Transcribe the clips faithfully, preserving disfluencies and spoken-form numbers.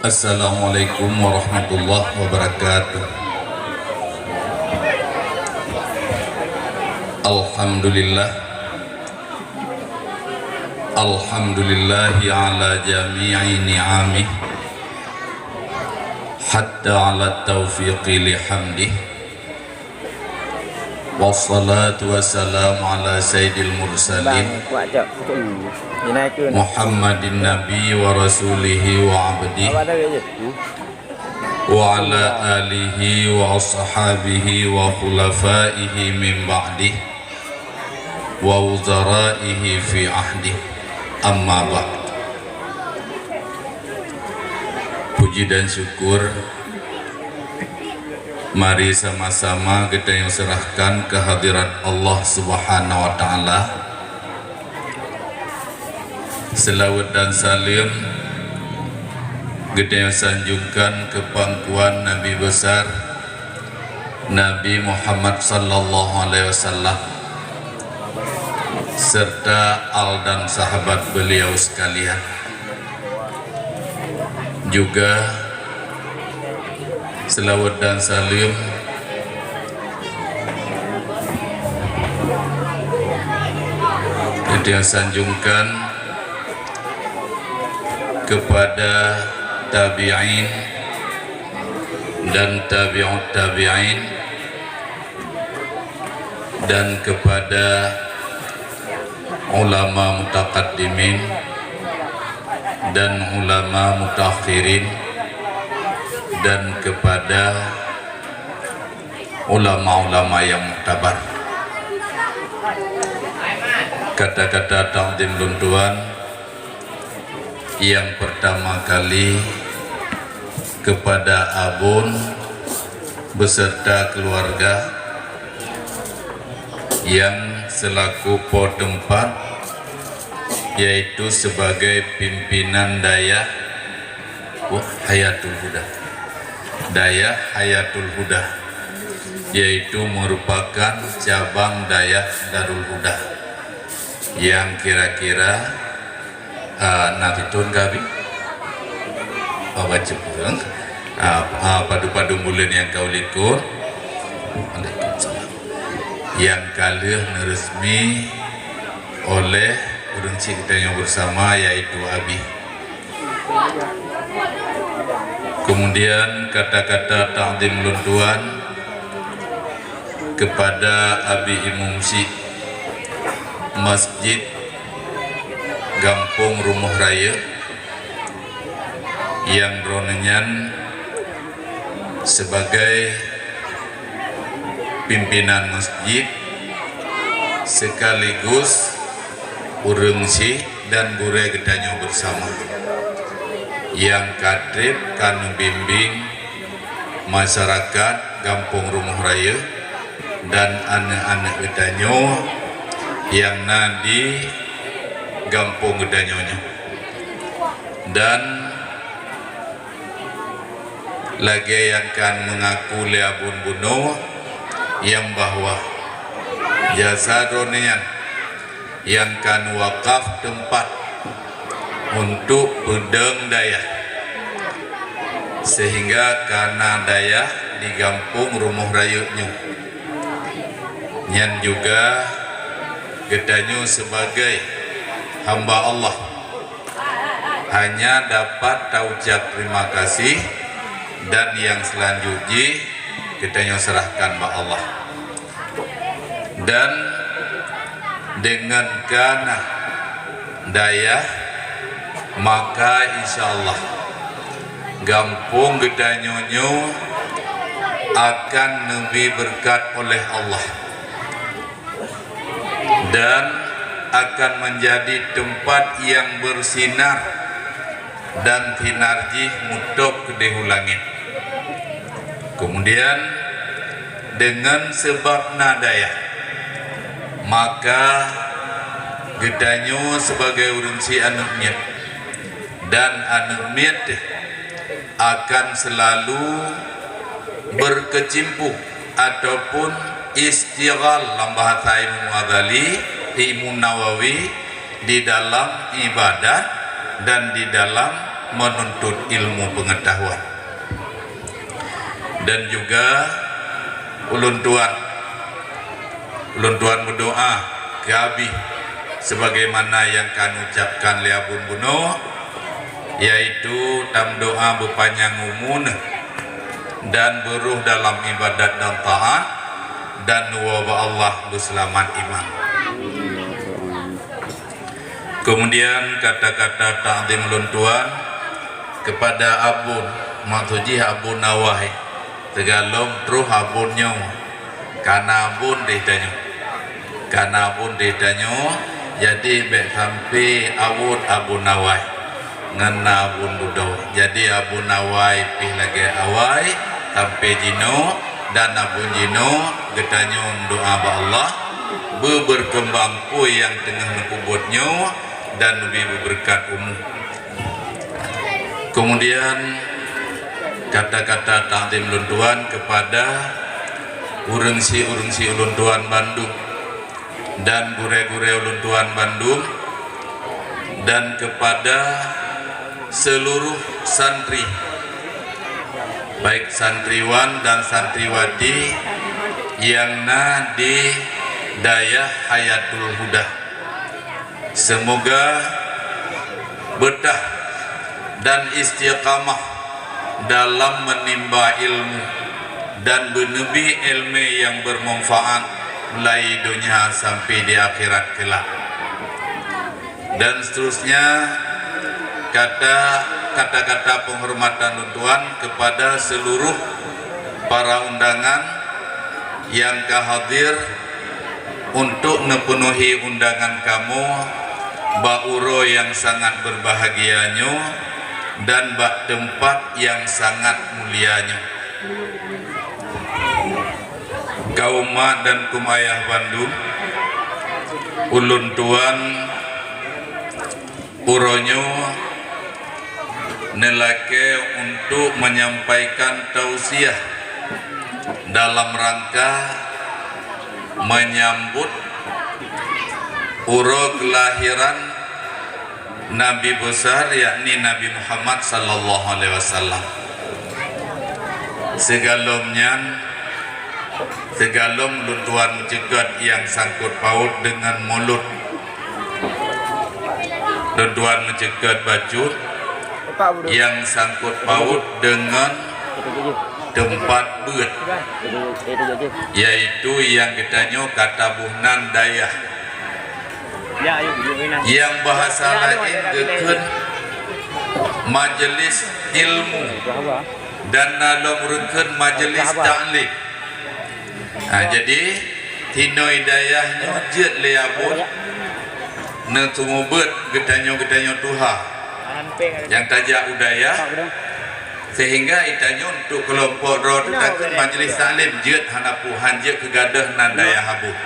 Assalamualaikum warahmatullahi wabarakatuh. Alhamdulillah. Alhamdulillahi ala jami'i ni'amih, hatta ala taufiqi lihamdih. Wassalatu wassalamu ala sayyidil mursalin, Muhammadin nabi wa rasulihi wa abdih, wa ala alihi wa ashabihi wa khulafaihi min ba'dih, wa wuzaraihi fi ahdih. Amma ba'd. Puji dan syukur mari sama-sama geutanyoe serahkan keu hadirat Allah Subhanahu wa Ta'ala. Seulaweuet dan saleuem geutanyoe sanjungkan keu pangkuan Nabi Besar Nabi Muhammad sallallahu alaihi wasallam serta al dan sahabat beliau sekalian. Juga seulaweuet dan saleuem geutanyoe sanjungkan kepada tabi'in dan tabi'ut tabi'in dan kepada ulama mutaqaddimin dan ulama mutaakhirin dan kepada ulama-ulama yang muktabar. Kata-kata takzim lôn tuan yang pertama kali kepada Abon beserta keluarga yang selaku po tempat, yaitu sebagai pimpinan dayah Hayatul Huda. Dayah Hayatul Huda, yaitu merupakan cabang dayah Darul Huda yang kira-kira, ah, na titun ka bi? Oh, baca kurang. Ah, ah, padu-padu buleuen nyang ka u likot. Waalaikumsalam. Nyang ka lheueh neuresmi oleh ureueng chik geutanyoe bersama, yaitu Abi. Kemudian kata-kata takzim lôn tuan kepada Abi Imum Syik Masjid Gampông Rumoh Rayeuk, nyang droeneuh nyan sebagai pimpinan masjid sekaligus ureueng chik dan gurée geutanyoe bersama nyang ka treb ka neubimbéng masyarakat Gampông Rumoh Rayeuk dan aneuëk-aneuëk geutanyoe nyang na di gampông geutanyoe nyoe. Dan lagée nyang ka meungaku lé Abon bunoe nyang bahwa jasa droeneuh nyan nyang ka neuwakaf teumpat untuk peudeueng dayah, sehingga ka na dayah di Gampông Rumoh Rayeuk nyoe. Nyan juga geutanyoe sebagai hamba Allah hanya dapat taucap terima kasih, dan nyang seulanjut jih geutanyoe serahkan bak Allah. Dan deungon ka na dayah, maka insya Allah gampông geutanyoe nyoe akan neubi beureukat oleh Allah dan akan menjadi tempat yang bersinar dan sinar jih mutôb keudeh u langét. Kemudian, deungon seubab na dayah, maka geutanyoe sibagoe ureuëng chik aneuëk miet dan aneuëk miet akan seulalu berkecimpung ataupun istighal lam bahasa Imam Ghazali, Imam Nawawi, di dalam ibadat dan di dalam menuntut ilmu pengetahuan. Dan juga ulôn tuan, ulôn tuan meudoa keu Abi sebagaimana nyang ka neucapkan lé Abon bunoe, yaitu tameudoa beupanyang umu neuh dan beuroh dalam ibadat dan taat, dan neuwoe bak Allah beuseulamat iman. Kemudian kata-kata takzim lôn tuan kepada Abon, maksud jih Abon Awai, teugalom troh Abon nyoe, kana Abon deh tanyoe. Kana Abon deh tanyoe, jadi bék sampoe awot Abon Awai ngon Abon Budo. Jadi Abon Awai pih lagée Awai sampoe jinoe, dan Abon jinoe geutanyoe meudoa bak Allah, beubeurkeumbang peue nyang teungoh neupeubuet nyoe dan leubeh beubeureukat umu. Kemudian kata-kata takzim lôn tuan kepada ureuëng si-ureuëng si ulôn tuan bandum dan gurée-gurée ulôn tuan bandum dan kepada seluruh santri, baik santriwan dan santriwati nyang na di Dayah Hayatul Huda. Seumoga beutah dan istiqamah dalam meunimba ilmu dan beuneubi ilmu nyang beumanfaat mulai donya sampai di akhirat kelak. Dan seterusnya, kata, kata-kata penghormatan lôn tuan kepada seluruh para undangan nyang ka hadir untuk neupenuhi undangan kamoe bak uroe nyang sangat beubahgia nyoe dan bak teumpat nyang sangat mulia nyoe. Kaum mak dan kaum ayah bandum, ulôn tuan uroe nyoe neulakée untuk menyampaikan tausiah dalam rangka menyambut uroe kelahiran Nabi besar, yakni Nabi Muhammad sallallahu alaihi wasallam. Sigalom nyan, sigalom lôn tuan meuceukat nyang sangkot paut deungon mulod. Lôn tuan meuceukat bacut nyang sangkot paut deungon teumpat beuet, yaitu nyang geutanyoe ka taboh nan dayah. Nyang bahasa laén geukheun majelis ilmu dan na lom reukheun majelis taklim. Ha, jadi, hinoe dayah nyoe jeuet lé Abon, neuseumeubeuet geutanyoe-geutanyoe tuha nyang tajak u dayah, sehingga geutanyoe untuk keulompok droe teuh takheun majelis taklim jeuet hana peue, han jeuet keu gadôh nan dayah Abon.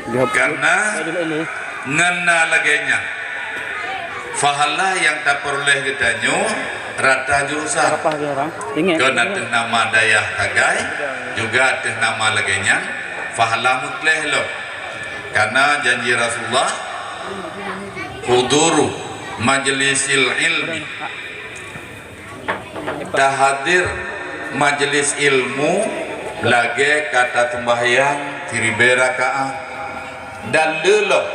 Karena ngon na lagée nyan, pahala nyang tapeureulée geutanyoe rata jurusan. Kon ateueh nama dayah sagai, juga ateueh nama lagée nyan, pahala meukleh lom. Karena janji Rasulullah, "Huduru majlisil ilmi." Tahadir majelis ilmu lagée ka taseumbahyang siribée rakaat dan le lom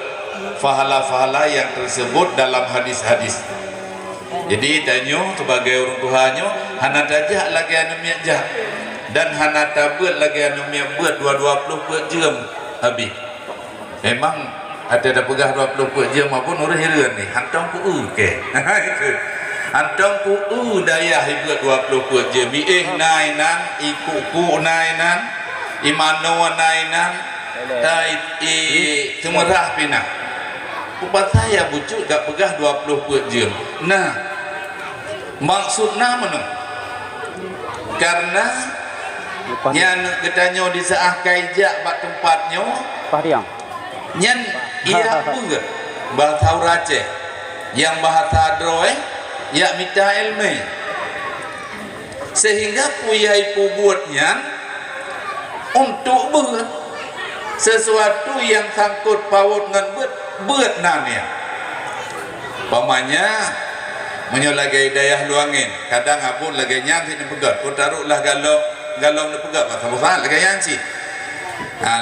pahala-pahala nyang teuseubut dalam hadis-hadis. Jadi, tanyoe sibagai ureuëng tuha nyoe hana tajak lagée aneuk miet jak dan hana tabeuet lagée aneuk miet beuet dua dua ploh peuet jeuem habéh. Memang até tapeugah dua ploh peuet jeuem, Abon ureuëng hireuen ni, hantom ku-eu kée. Hantom ku-eu dayah ibeuet dua ploh peuet jeuem, iéh na inan, i kuku na inan, i manoe na inan, ta i, i seumeurah pih na. Peue pasai ya bucut gak peugah dua ploh peuet jeuem? Nah, maksud na meunoe. Karena nyan geutanyoe di saah kai jak bak teumpat nyoe, Pahriang. Nyan ia peue bahasa ureuëng Aceh, nyang bahasa droe, yak mita iéleumé. Sehingga peue nyang ipeubuet nyan untuk beuet, sesuatu nyang sangkot paut ngon beuet, beuet nan nyan. Umpamanya, meunyoe lagèe dayah luwangen, kadang abon lagèe nyan cit neupeugöt, oh, taroklah galom, galom neupeugöt, masa boh saát lagèe nyan cit. Ha,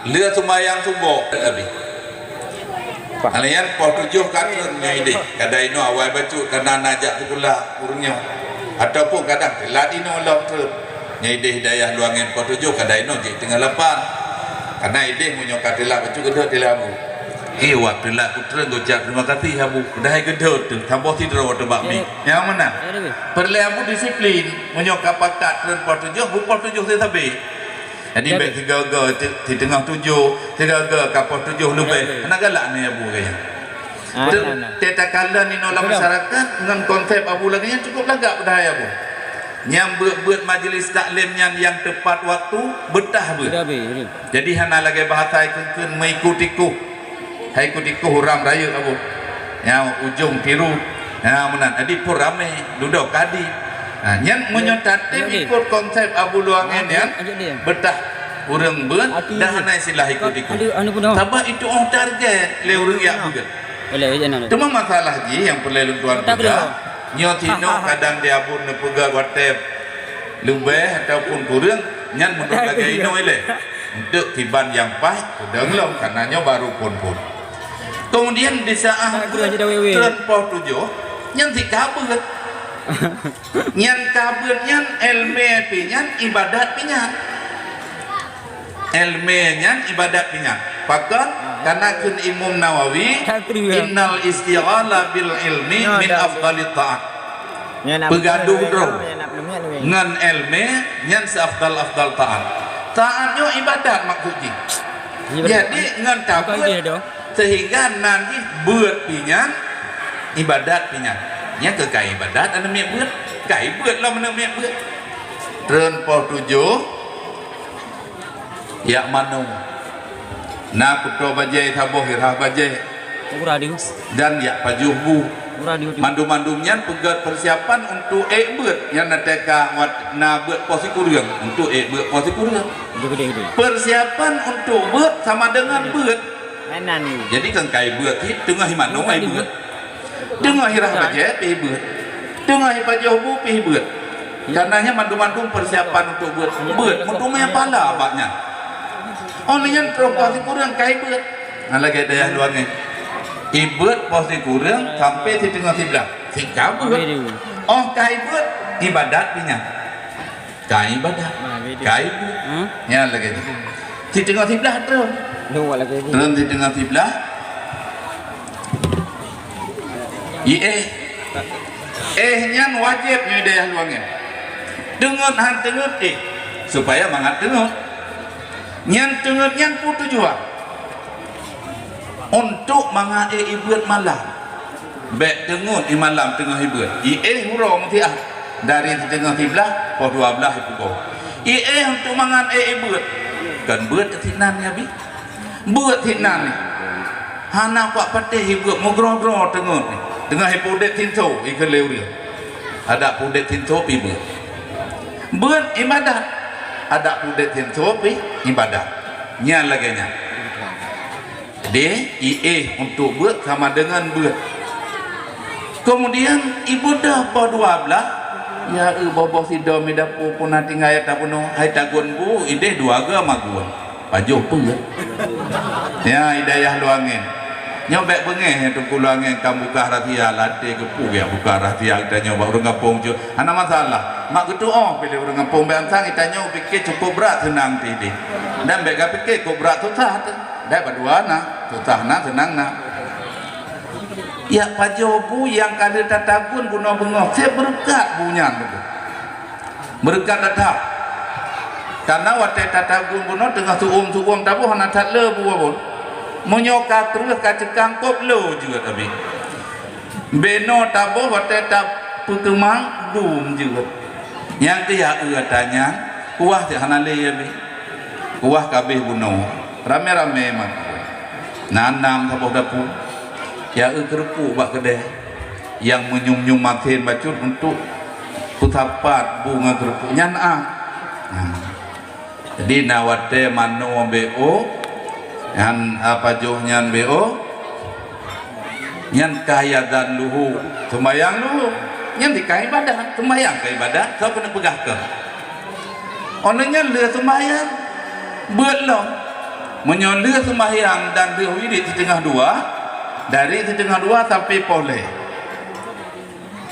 lheueh seumayang suboh, habéh. Hana nyan poh tujoh ka treun nyoe idéh. Kadang inoe awai bacut, kadang na jak sikula ureueng nyoe. Ataupun kadang teulat inoe lom treun. Nyoe idéh dayah luwangen poh tujoh, kadang inoe jeuet teungoh lapan. Karena idéh meunyoe ka teulat bacut, geudhôt ilèe abu. Eh, wak teulat ku treun, geucap terima kasih abu. Padahai geudhôt teuh, saboh sidroe teubak mi. Nyang meunan. Peureulèe abu disiplin. Meunyoe ka pakat treun poh tujoh, bu poh tujoh sabe. Jadi, bèk sigoe-goe ti-, ti teungoh tujoh, sigoe-goe ka poh tujoh leubeh. Hana galak nyan abu gaya. Ah, te-, nah, nah. Teuh takalon inoe lam masyarakat ngon konsep abu lagèe nyan cukup lagak padahai abu. Nyang beuet-beuet majlis taklim nyan nyang teupat waktu, beutah beuet. Jadi, hana lagèe bahasa kheun-kheun meuikut-ikut. Hai ku tikoh ureueng rayeuk abu. Nyang ujong tiru. Nyang meunan. Jadi pun ramè, dudoe kadi. Ha, nyan meunyoe tatem ikot konsep abu luwangen nyan, beutah ureueng beuet, dah hana istilah ikot-ikot. Sabab itu oh target lé ureueng yak beuet. Teuma masalah jih nyang peureulèe lôn tuan peugah, nyoe tinoe kadang di abon neupeugah watèe leubeh ataupun kureueng, nyan meunurot lagèe inoe ilèe. Untuk kiban nyang paih, peudong lom, karena nyoe baru phon-phon. Kemudian di saat treun poh tujoh, nyan cit ka beuet. Nyan ka beuet nyan, èleumèe pih nyan, ibadat pih nyan. Èleumèe nyan, ibadat pih nyan. Pakon? Karena kheun Imam Nawawi, "Innal istighala bil ilmi min afdalit ta'at." Peugadoh droe ngon èleumèe nyan seafdal-afdal taat. Taat nyoe ibadat maksud jih. Jadi ngon tabeuet sehingga nan jih beuet pih nyan, ibadat pih nyan. Nyan keuh ka ibadat aneuk miet beuet, ka beuet lom aneuk miet beuet. Treun poh tujoh, yak manoe. Na kuto bajèe saboh, irah bajèe. Dan yak pajoh bu. Mandum-mandum nyan peugöt persiapan untuk ék beuet nyang na teuka wat na beuet poh sikureueng untuk ék beuet poh sikureueng. Persiapan untuk beuet sama dengan beuet. Jadi kan kai beuet cit, teungoh imanoe ai beuet. Teungoh irah bajèe pih beuet. Teungoh ipajoh bu pih beuet. Karena nyan mandum-mandum persiapan untuk beuet. Beuet meuteumèe pala bak nyan. Oh nyan troh poh sikureueng kai beuet. Nah, lagèe dayah luwangen. Ibeuet poh sikureueng sampai siteungoh siblaih. Sika beuet. Oh kai beuet ibadat pih nyan. Ka ibadat. Ka ibu. Nyan lagèe nyan. Siteungoh siblaih treun. Treun siteungoh siblaih. Iéh. Éh nyan wajéb nyoe dayah luwangen. Teungeut han teungeut éh. Supaya mangat teungeut. Nyan teungeut nyan peue tujuan? Untuk mangat éh ibeuet malam. Bèk teungeut imalam teungoh ibeuet. Iéh uroe meutiah dari siteungoh siblaih poh dua blaih ipeugoe. Iéh untuk mangat éh ibeuet. Kan beuet sinan ya bi. Beuet sinan. Hana kuat patéh ibeuet meugroe-groe teungeut. Teungoh ipeudép sinso ikheun lé ureueng. Adak peudép sinso pi beuet. Beuet ibadat. Adak peudép sinso pi ibadat. Nyan lagèe nyan. Deh, iéh untuk beuet sama dengan beuet. Kemudian ibeudôh poh dua blaih, ya eu boh-boh sidom i dapu puna tinggai tabunoe, hai tagun bu ideh dua ga magun. Pajoh peue? Ya, i dayah luwangen. Nyoe bèk beungéh ya Teungku luwangen ka buka rahsia, lateh geupeu ya buka rahsia geutanyoe bak ureueng gampông jeuet. Hana masalah. Mak geutuoh pih lé ureueng gampông bèk ansang geutanyoe pike cukup brat seunang ti deh. Dan bèk gapike kok brat susah teuh. Dai padua na, susah na, seunang na. Yak pajoh bu nyang ka lheueh tatagun bunoe beungoh, seb beureukat bu nyan beutôi. Beureukat that-that. Karena watèe tatagun bunoe teungoh su'uem-su'uem taboh hana that le bu abon. Meunyoe ka kreueh ka ceukang kop lo jeuet abéh. Beno taboh watèe tapeukeumang dum jeuet. Nyang keu ya eu ata nyan, kuah cit hana lé abéh. Kuah ka abéh bunoe. Ramé-ramé mat. Nanam saboh dapu. Ya eu keureupuk bak keudè. Nyang meunyum-nyum masen bacut untuk peusapat bu ngon keureupuk nyan ah. Nah. Jadi na watèe manoe B O, nyan, a, pajoh nyan B O, Nyan ka azan luhô, sumbayang luhô. Nyan di ka ibadat, sumbayang ka ibadat, soe keuneuk peugah keu. Óh lheueh nyan lheueh sumbayang, beuet lom. Meunyoe lheueh sumbayang dan lheueh wirid siteungoh dua, dari siteungoh dua sampai poh lhèe.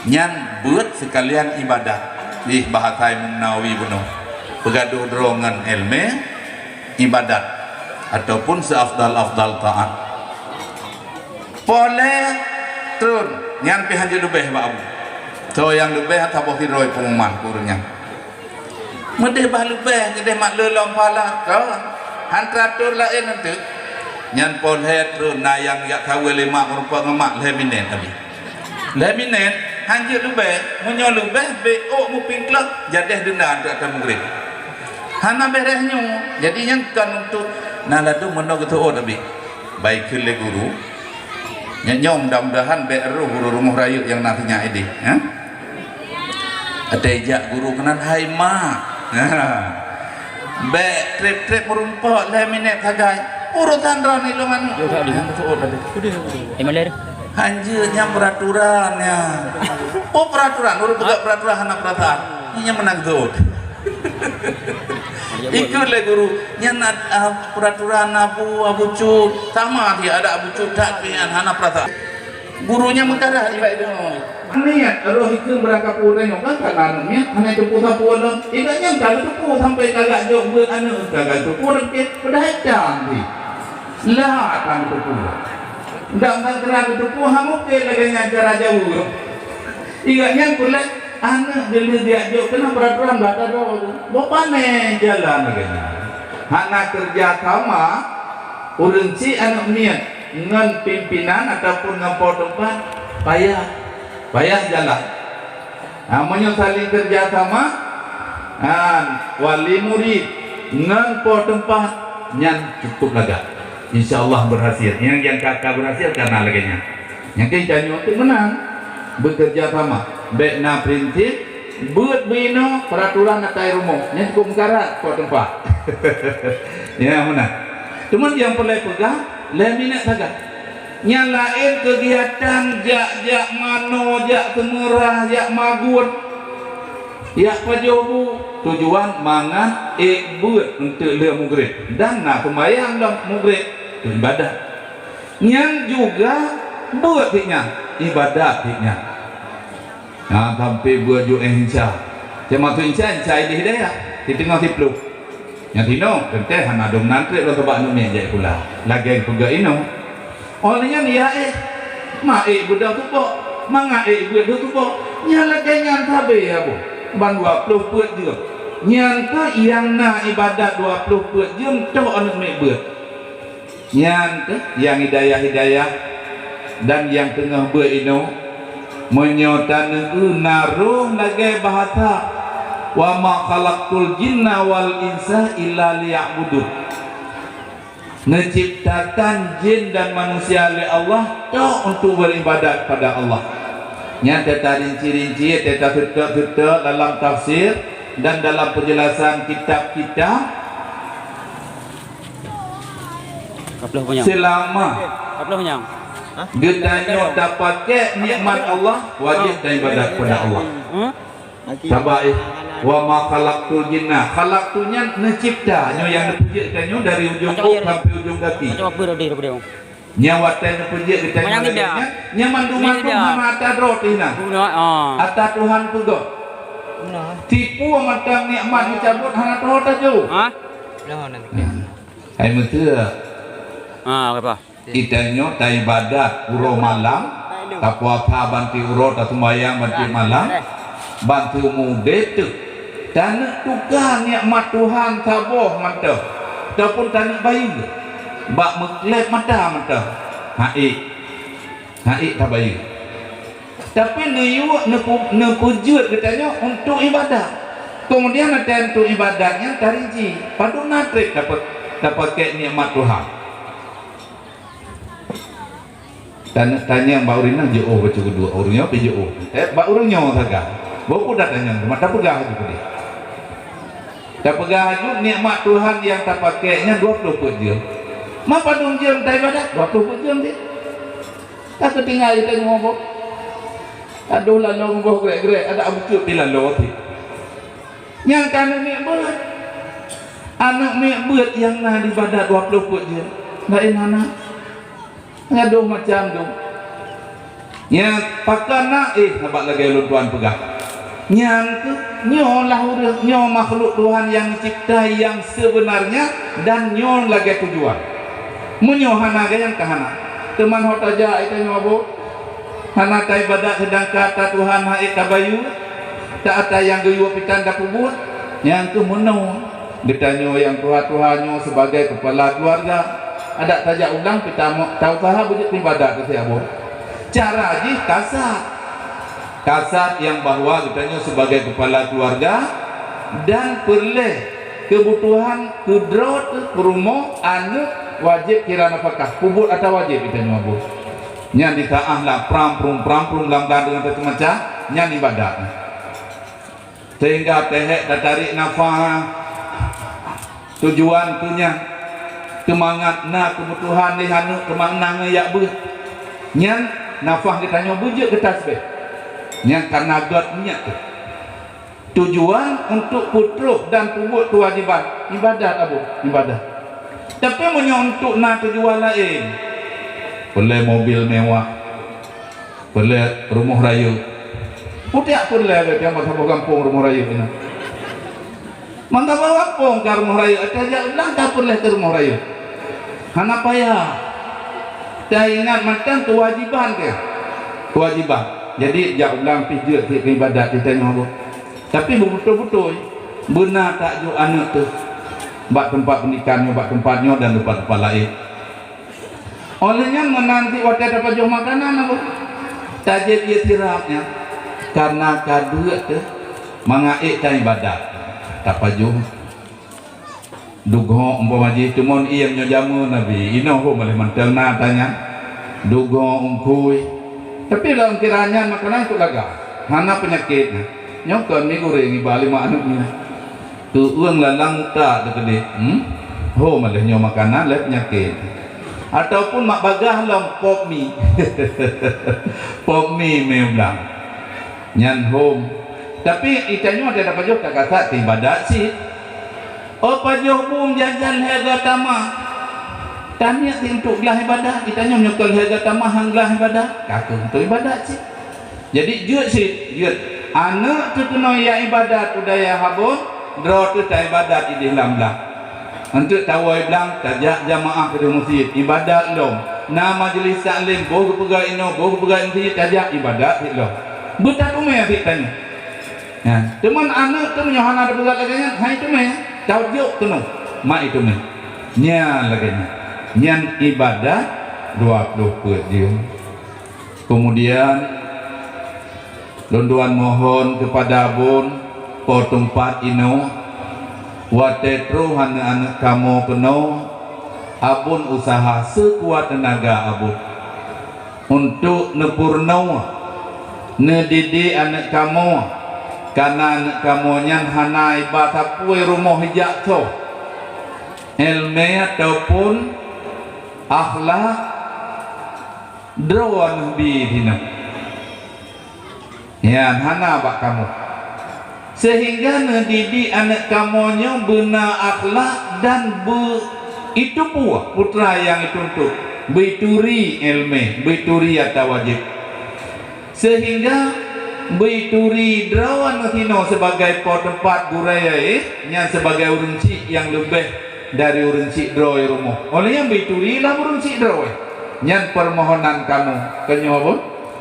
Nyan beuet seukalian ibadat. Jih bahasa Imam Nawawi bunoe. Peugadôh droe ngon èleumèe ibadat ataupun seafdal-afdal taat. Poh lhèe trôn, nyan pih hanjeuet leubeh bak Abu. Soe nyang leubeh saboh sidroe pengumuman keu ureueng nyan. Meudeh bah leubeh, meudeh mat le lom pahala, kon. Han teuatur laén eunteuk. Nyan poh lhèe trôn na nyang jak saweue lé mak meurumpok ngon mak lhèe minèt tadi. Lhèe minèt, hanjeuet leubeh, meunyoe leubeh bèk ôk muping kleuh, jadeh deunda eunteuk ata mugreb. Hana bèrèh nyoe, jadi nyan kon untuk na ladôm meunoe geuseuôt abéh. Bai kheun lé guru, nyan nyoe mudah-mudahan bèk rôh guru rumoh rayeuk nyang na sinyak idéh, ha? Watèe jak guru keunan, "Hai mak." Ha. Bèk trép-trép meurumpok lhèe minèt sagai. Urosan droeneuh ilôn anu. Yo, tak ada. Hanjeuet nyan peuraturan nyan. Oh, peuraturan. Ureueng peugah peuraturan hana peurasaan. Nyan meunan geuh. Ikheun lé guru, nyan na, ah, peuraturan Abu, Abu Cut. Sama dia ada Abu Cut that, tapi nyan hana peurasaan. Guru nyan meukarat ibarat itu. Niet roh ikheun beurangkapeue tanyoe kan ka na aneuk miet, hana teupeu sapeue lom. Ingat nyan ka teupeu sampai ka lheueh jok beuet aneuk, ka, ka teupeu reuket, padahai cam jih. Lah ka teupeu. Ndak, ndak keunan teupeu, ha, mungken lagèe nyan cara jauh. Ingat nyan peureulèe aneuk geulheueh jijak jok keunan peuraturan bak droe. Boh pané jalan lagèe nyan. Hana keureuja sama ureueng chik aneuk miet ngon pimpinan ataupun ngon po teumpat, payah, payah jalan. Ha, meunyoe saling keureuja sama, ha, wali murid ngon po teumpat, nyan cukup lagak. Insya Allah berhasil. Nyang, nyang ka, ka berhasil ka na lagèe nyan. Nyang keu tanyoe teuk meunang, bekerja sama. Bèk na prinsip, beuet beuinoe, peuraturan atai rumoh. Nyan cukup meukarat po teumpat. Ya, meunan. Cuma nyang peureulèe peugah, lhèe minèt sagai. Nyan laén keugiatan jak, jak manoe, jak seumeurah, jak magun, jak pajoh bu. Tujuan mangat ék beuet eunteuk lheueh mugreb dan na seumayang lom mugreb, ibadat. Nyan juga beuet cit nyan, ibadat cit nyan. Na sampoe beuet ju éh insya. Cuma tu insya, insya idéh deh ya. Di teungoh siploh. Nyang tinoe, teuntèe hana dum nan trép lom sabab aneuk miet jai pula. Lagèe peugah inoe. Óh lheueh nyan ya éh. Ma ék beudôh tupok. Mangat ék beuet deuh tupok. Nyan lagèe nyan sabe ya boh. Ban dua ploh peuet jeuem. Nyan keuh nyang na ibadat dua ploh peuet jeuem toh aneuk miet beuet. Nyan keuh nyang hidayah-hidayah dan nyang teungoh beuet inoe. Meunyoe taneuk na roh lagèe bahasa, "Wa ma khalaqtul jinna wal insa illa liya'budun." Neuciptakan jin dan manusia lé Allah tok untuk beribadat pada Allah. Nyan teuta rinci-rinci, teuta seutôt-seutôt dalam tafsir dan dalam penjelasan kitab-kitab. Ka ploh punyang. Selama Ka ploh punyang. Geutanyoe tapakék nikmat Allah, wajéb taibadat kepada Allah. Hmm? Sabab, eh, "Wa ma khalaqtul jinna." Khalaqtu nyan neucipta, nyoe nyang neupeujeuet tanyoe dari ujong ôk sampai ujong gaki. Macam apa tadi daripada orang? Nyang watèe neupeujeuet geutanyoe lagèe nyan, nyan mandum-mandum hana ata droe teuh inan. Guna, ah. Ata Tuhan peugah. Tipu mantong nikmat meucabot hana teuh tajok. Ha? Hai meuteuk. Ah, apa? Geutanyoe taibadat uroe malam, tapuasa banti uroe, taseumayang banti malam, banti mude teuk. Taneuk tuka nikmat Tuhan saboh mantong, ataupun taneuk bayeue bak meuklep mata mantong. Ha'ék, ha'ék tabayeue. Tapi neuyue neupu-, neupeujeuet geutanyoe untuk ibadat. Kemudian, watèe untuk ibadat nyan tarinci, padum na trép dapet, dapet keu nikmat Tuhan. Taneuk tanyong bak ureueng nyan jiôh bacut keudua, ureueng nyoe pih jiôh. Eh, bak ureueng nyoe sagai. Boh peue tatanyong, cuma tapeugah laju keudeh. Tapeugah laju nikmat Tuhan nyang tapakék nyan dua ploh peuet jeuem. Ma padum jeuem taibadat? Dua ploh peuet jeuem cit. Ka teutinggai geutanyoe boh. Adoh laloe boh grek-grek, adak beukeuet di laloe teuh. Nyang ka aneuk miet beuet. Aneuk miet beuet nyang na di ibadat dua ploh peuet jeuet. Laén hana. Gadoh macam tu. Nyang pakon na, eh, sabab lagée lôn tuan peugah. Nyang keuh nyoe lah ureuëng, nyoe makhluk Tuhan nyang cipta nyang sebenarnya dan nyoe lagée tujuan. Meunyoe hana gaya ka hana. Teuma ho tajak ita nyoe boh. Hana taibadat seudangkan ata Tuhan hana tabayeue, ta ata nyang geuyue pitan tapeubuet, nyang keuh meunoe. Geutanyoe nyang tuha-tuha nyoe sibagai keupala keuluwarga, adak tajak ulang pih ta-, ta useuha beujeuet ibadat keu si Abon. Cara jih kasat. Kasat nyang bahwa geutanyoe sibagai keupala keuluwarga dan peureulée keubutuhan keudroe teuh peurumoh, aneuk, wajéb kira nafakah, peubuet ata wajéb geutanyoe Abon. Nyan ditaáh lam pram-prung, pram-prung lam blang deungon macam-macam, nyan ibadat. Sehingga teuhek tatarék nafah, tujuan keu nyan, teumangat na keubutuhan lé aneuk, teumangat na ngon jak beuet. Nyan nafah geutanyoe beujeuet keu tasbih. Nyan kana gét nyan teuh. Tujuan untuk peutrok dan peubuet keuwajéban, ibadat Abon, ibadat. Tapi meunyoe untuk na tujuan laén, peureulée mobil mewah, peureulée rumoh rayeuk, peue tiak peureulée lagée nyang ban saboh gampông rumoh rayeuk nyan. Ban saboh gampông ka rumoh rayeuk, ata jak ulang ka peureulée keu rumoh rayeuk. Hana payah. Taingat mantong keuwajéban teuh. Keuwajéban. Jadi jak ulang pih jeuet keu ibadat geutanyoe Abon. Tapi beubeutôi-beutôi, beuna tajok aneuk teuh bak teumpat peundikan nyoe, bak teumpat nyoe dan teumpat-teumpat laén. Óh lheueh nyan meunan cit watée tapajoh makanan Abon, tajép ié sirab nyan, karna ka deuek teuh mangat ék taibadat. Tapajoh. Dugoe umpama jih, teuma ié nyoe jameun Nabi, inoe ho maleh mantong na ata nyan. Dugoe, ungkui. Tapi lam kira nyan makanan keu lagak. Hana peunyakét nyan. Nyoe kon mi goreng iba lima aneuk nyan. Teu-ueng lalang utak teukeudeh. Hmm? Ho maleh nyoe makanan lé peunyakét. Ataupun mak bagaih lom pop mi. Pop mi mé blang. Nyan hom. Tapi itanyoe ata tapajoh takasat ibadat cit. Oh, pajoh bum jajan lhée geutamah. Taniet cit untuk glah ibadat, itanyoe nyoe kon lhée geutamah han glah ibadat, ka keuh untuk ibadat cit. Jadi jeuet cit, jeuet. Aneuk teuh keunoe ya ibadat u dayah Abon, droe teuh taibadat ideh lam blang. Enteuk tawoe blang, tajak jamaah keudeh meuseujid, ibadat lom. Na majlis taklim, boh geupeugah inoe, boh geupeugah meuseujid, tajak ibadat cit lom. Beutateumé cit tanyoe. Nyan, teuma aneuk teuh meunyoe hana tapeugah lagée nyan, hai teumé, tajok keunoe, mak iteumé. Nyan lagée nyan. Nyan ibadat dua ploh peuet jeuem. Keumudian, lôn tuan mohon keupada Abon, po teumpat inoe, watée troh aneuk-aneuk kamoe keunoe, Abon useuha seukuat teunaga Abon untuk neupeurunoe, neudidik aneuk kamoe, kareuna aneuk kamoe nyan hana iba sapeue rumoh ijak tho. Iéleumé ataupun akhlak droe neubi dinoe. Nyan hana bak kamoe. Sehingga neudidik aneuk kamoe nyoe beuna akhlak dan beu-, itu pue putra nyang ituntut, beuturi iéleumé, beuturi ata wajéb. Sehingga beuturi droe sinoe sibagai po teumpat gurée, nyan sibagai ureuëng chik nyang leubeh dari ureuëng chik droe rumoh. Óh lheueh nyan beuturi lam ureuëng chik droe. Nyan peumohonan kamoe, keu nyoe pun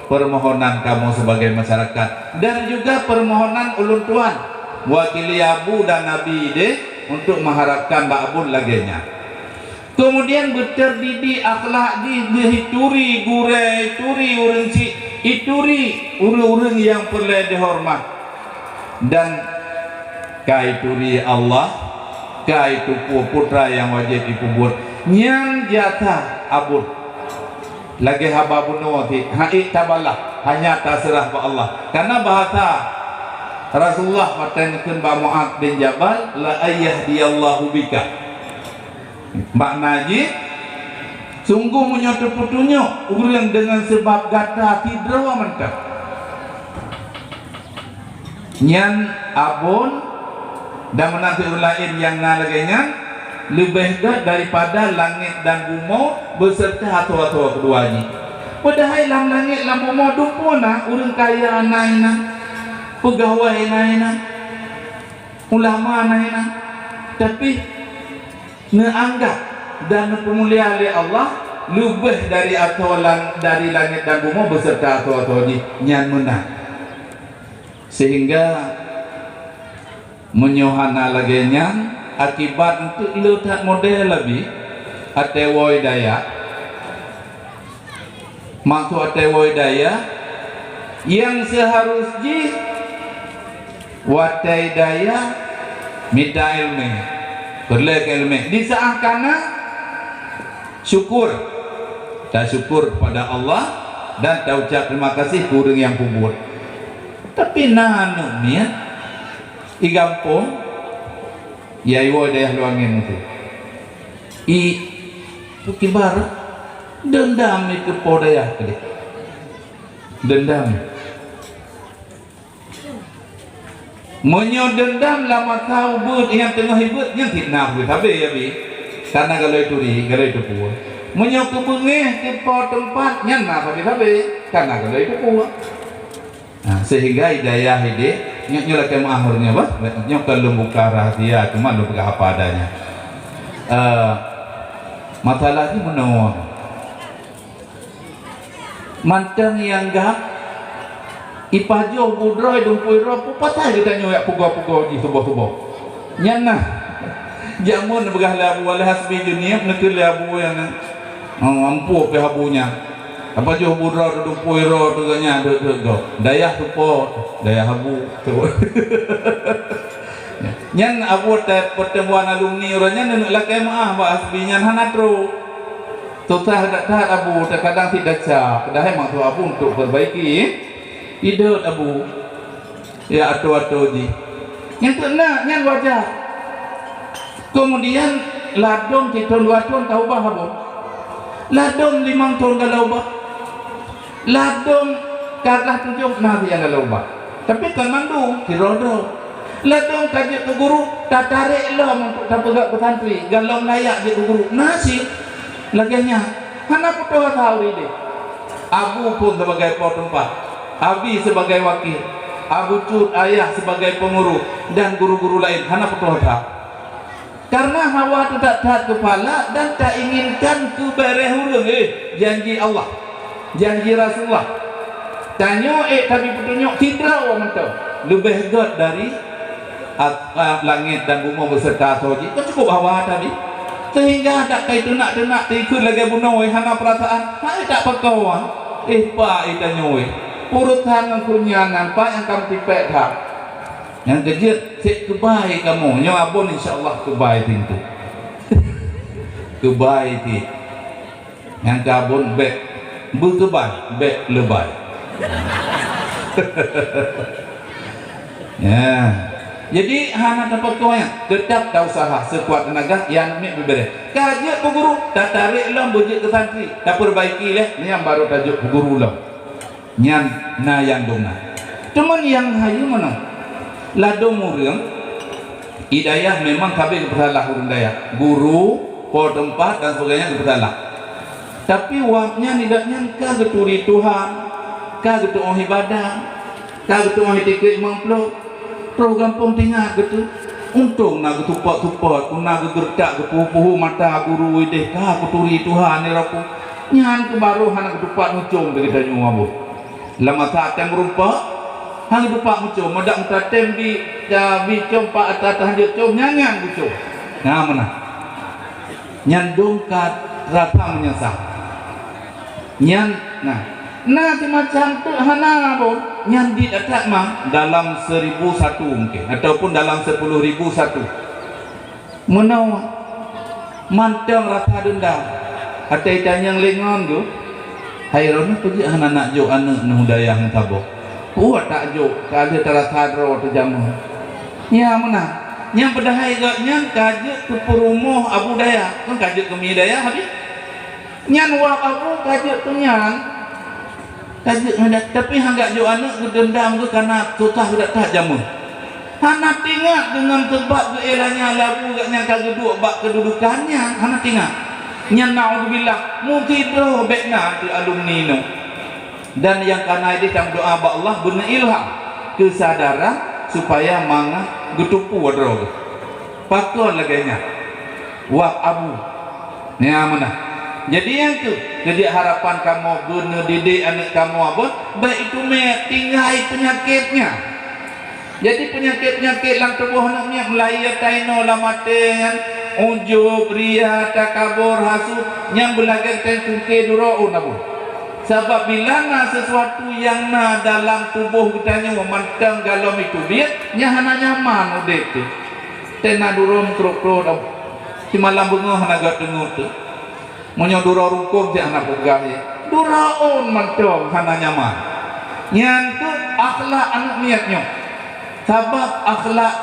peumohonan kamoe sibagai masyarakat dan juga peumohonan ulôn tuan, meuwakili Abu dan Abi deh, untuk meuharapkan bak Abon lagée nyan. Keumudian beuteudidik akhlak jih, beuturi gurée, ituri ureuëng chik, ituri ureuëng-ureuëng nyang peureulée dihoreumat. Dan ka ituri Allah, ka itupeue putra nyang wajéb ipeubuet. Nyan jasa Abon. Lagée haba bunoe cit, han ék tabalah, hanya taseurah bak Allah. Kareuna bahasa Rasulullah watée neukheun bak Muaz bin Jabal, "La an yahdiyallahu bika." Makna jih, Sunggoh meunyoe teupeutunyok ureuëng deungon seubab gata sidroe mantong, nyan abon dan meunan ureuëng laén nyang na lagée nyan leubeh gét daripada langét dan bumoe beuseureuta atô-atô keudua jih. Padahai lam langét lam bumoe dumpeue na ureuëng kaya na inan, peugawai na inan, ulama na inan, tapi neuanggab dan neupeumulia lé Allah leubeh dari atô lan-, dari langét dan bumoe beuseureuta atô-atô jih, nyan meunan. Sehingga meunyoe hana lagée nyan, akibat eunteuk le that model abi, até woe dayah, maksud até woe dayah, nyang seuharus jih watée dayah mita iéleumé, peureulée keu iéleumé. Di saát kana syukur, tasyukur kepada Allah dan taucab terima kasih keu ureuëng nyang peubuet. Tapi na aneuk miet i gampông, ya iwoe dayah luwa angén tu. I, tu kibar, deundam i keu po dayah tadi. Deundam. Meunyoe deundam lam masa ubeut nyang teungoh ibeut, nyan fitnah beusabe ya bi. Kana galoi turi, galoi teupue. Meunyoe keubeungéh keu po teumpat, nyan na sabe-sabe, kana galoi teupue. Nah, sehingga hidayah idéh, nyoe, nyoe lakée meuah ureuëng nyoe bah, nyoe kon lôn buka rahasia, cuma lôn peugah apa adanya. Eh, masalah jih meunoe. Mantong nyang gab, ipajoh bu droe dumpeue droe, peue pasai geutanyoe jak pugoe-pugoe jih suboh-suboh. Nyan na. Jameun neupeugah lé Abu Waleh Hasbi Junieb, neukheun lé Abu nyang na. Oh, ampu pih Abu nyan. Apa joh bu droe dumpeue droe tu geuh nyan, deuek-deuek gob. Dayah tu po, dayah Abu tu. Nyan Abu watée pertemuan alumni uroe nyan, neuneuk lakée meuah bak Hasbi nyan hana trok. Susah that-that Abu, terkadang sit desya, padahai maksud Abu untuk perbaiki idot Abu. Ya, atô-atô jih. Nyang keuneuk nyan wajar. Kemudian ladôm sithon dua thon taubah Abu. Ladôm limong thon ka laubah. Ladôm ka glah tujoh na nyang ka laubah. Tapi kon mandum, sidroe-droe. Ladôm ka jeuet keu guru, tatarek lom untuk tapeugah keu santri, galom layak jeuet keu guru. Na cit lagée nyan. Hana putôh asa ureuëng idéh. Abu phon sibagai po teumpat, Abi sibagai wakil, Abu Cut Ayah sibagai peunguru, dan guru-guru laén hana putôh asa. Karena hawa teutat-that keupala dan tainginkan keubeureh ureuëng, eh, janji Allah, janji Rasulullah. Tanyoe ék tabi peutunyok sidroe mantong leubeh gét dari at-, a, langét dan bumoe beuseureuta atô jih, kan cukup hawa tabi. Sehingga dak kai teunak-teunak teuikot lagée bunoe hana peurasaan, hai tak pakon. Eh, pa itanyoe. Urosan ngon kunyan nyan, pa nyang ka meutipék that. Nyang keujeuet, seb keubai kamoe. Nyoe abon insya Allah keubai pintoe. Keubai pih. Nyang ka abon bék beukeubai, bék leubai. Ya. Jadi hana tapeukoh nyan, teutap tausaha seukuat teunaga, ya aneuk miet beubeuréh. Ka jeuet keu guru, tatarek lom beujeuet keu santri, tapeurbaiki lé, nyan barô tajok keu guru lom. Nyan na nyang dong na. Teuma nyang hayeue meunan, ladôm ureuëng, i dayah memang sabe geupeusalah ureuëng dayah, guru, po teumpat dan sebagainya geupeusalah. Tapi wab nyan idak nyan ka geuturi Tuhan, ka geutuoh ibadah, ka geutuoh itikeuet limong ploh. Troh gampông teuingat geutu, untông na geutupat-tupat, na geugeureutak geupuhu-puhu mata guru idéh ka geuturi Tuhan nirok. Nyan keuh barô hana geutupat mucom bak geutanyoe abon. Lam masa atem rumpok, hana geutupat mucom, madak meutatém bi, da, bi com pak ata tahanjeuet com, nyan, nyan bucom. Nah, meunan. Nyan dong ka rasa meunyeusah. Nyan, nah, na simacam teuk hana lom, nyan di atas ma dalam seribu satu mungkin, ataupun dalam sepuluh ribu satu. Meunoe mantong rasa dendam. Atai tanyong lé ngon geuh, hai droeneuh peujeuet hana nak jok aneuk neuh u dayah meusaboh. Peue tak jok, ka lheueh tarasa droe teujameun. Nya meunan. Nyang padahai gobnyan ka jeuet keu peurumoh abu dayah, kan ka jeuet keu mi dayah habéh. Nyan wak abu ka jeuet keu nyan. Ka jeuet nyan, tapi han geujok aneuk geudeundam geuh kana susah geudak that jameun. Hana teuingat deungon seubab geuéh lanyah labu geuh nyan ka geuduek bak keududukan nyan, hana teuingat. Nyan naudzubillah, meusidroe bék na keu alumni nyoe. Dan nyang kana idéh tameudoá bak Allah beuneu ilham, keusadaran supaya mangat geuteupeue droe geuh. Pakon lagée nyan? Wak abu. Nyan meunan. Jadi nyang keuh, keujeuet harapan kamoe beuneu didik aneuk kamoe abon, bék itume tinggai peunyakét nyan. Jadi peunyakét-peunyakét lam tuboh aneuk miet, meulayeue tainoe lam até nyan, ujub, ria, takabur, hasut, nyan beulagée teuntungke duroe ôn abon. Sabab bila na sesuatu nyang na dalam tuboh geutanyoe mantong galom itu biet, nyan hana nyaman udeb teuh. Teuh na duroe meukrok-krok, simalam beungoh hana geuteungeut teuh. Meunyoe duroe rukon cit hana peugah, ya. Duroe ôn mantong hana nyaman. Nyan keuh akhlak aneuk miet nyoe. Sabab akhlak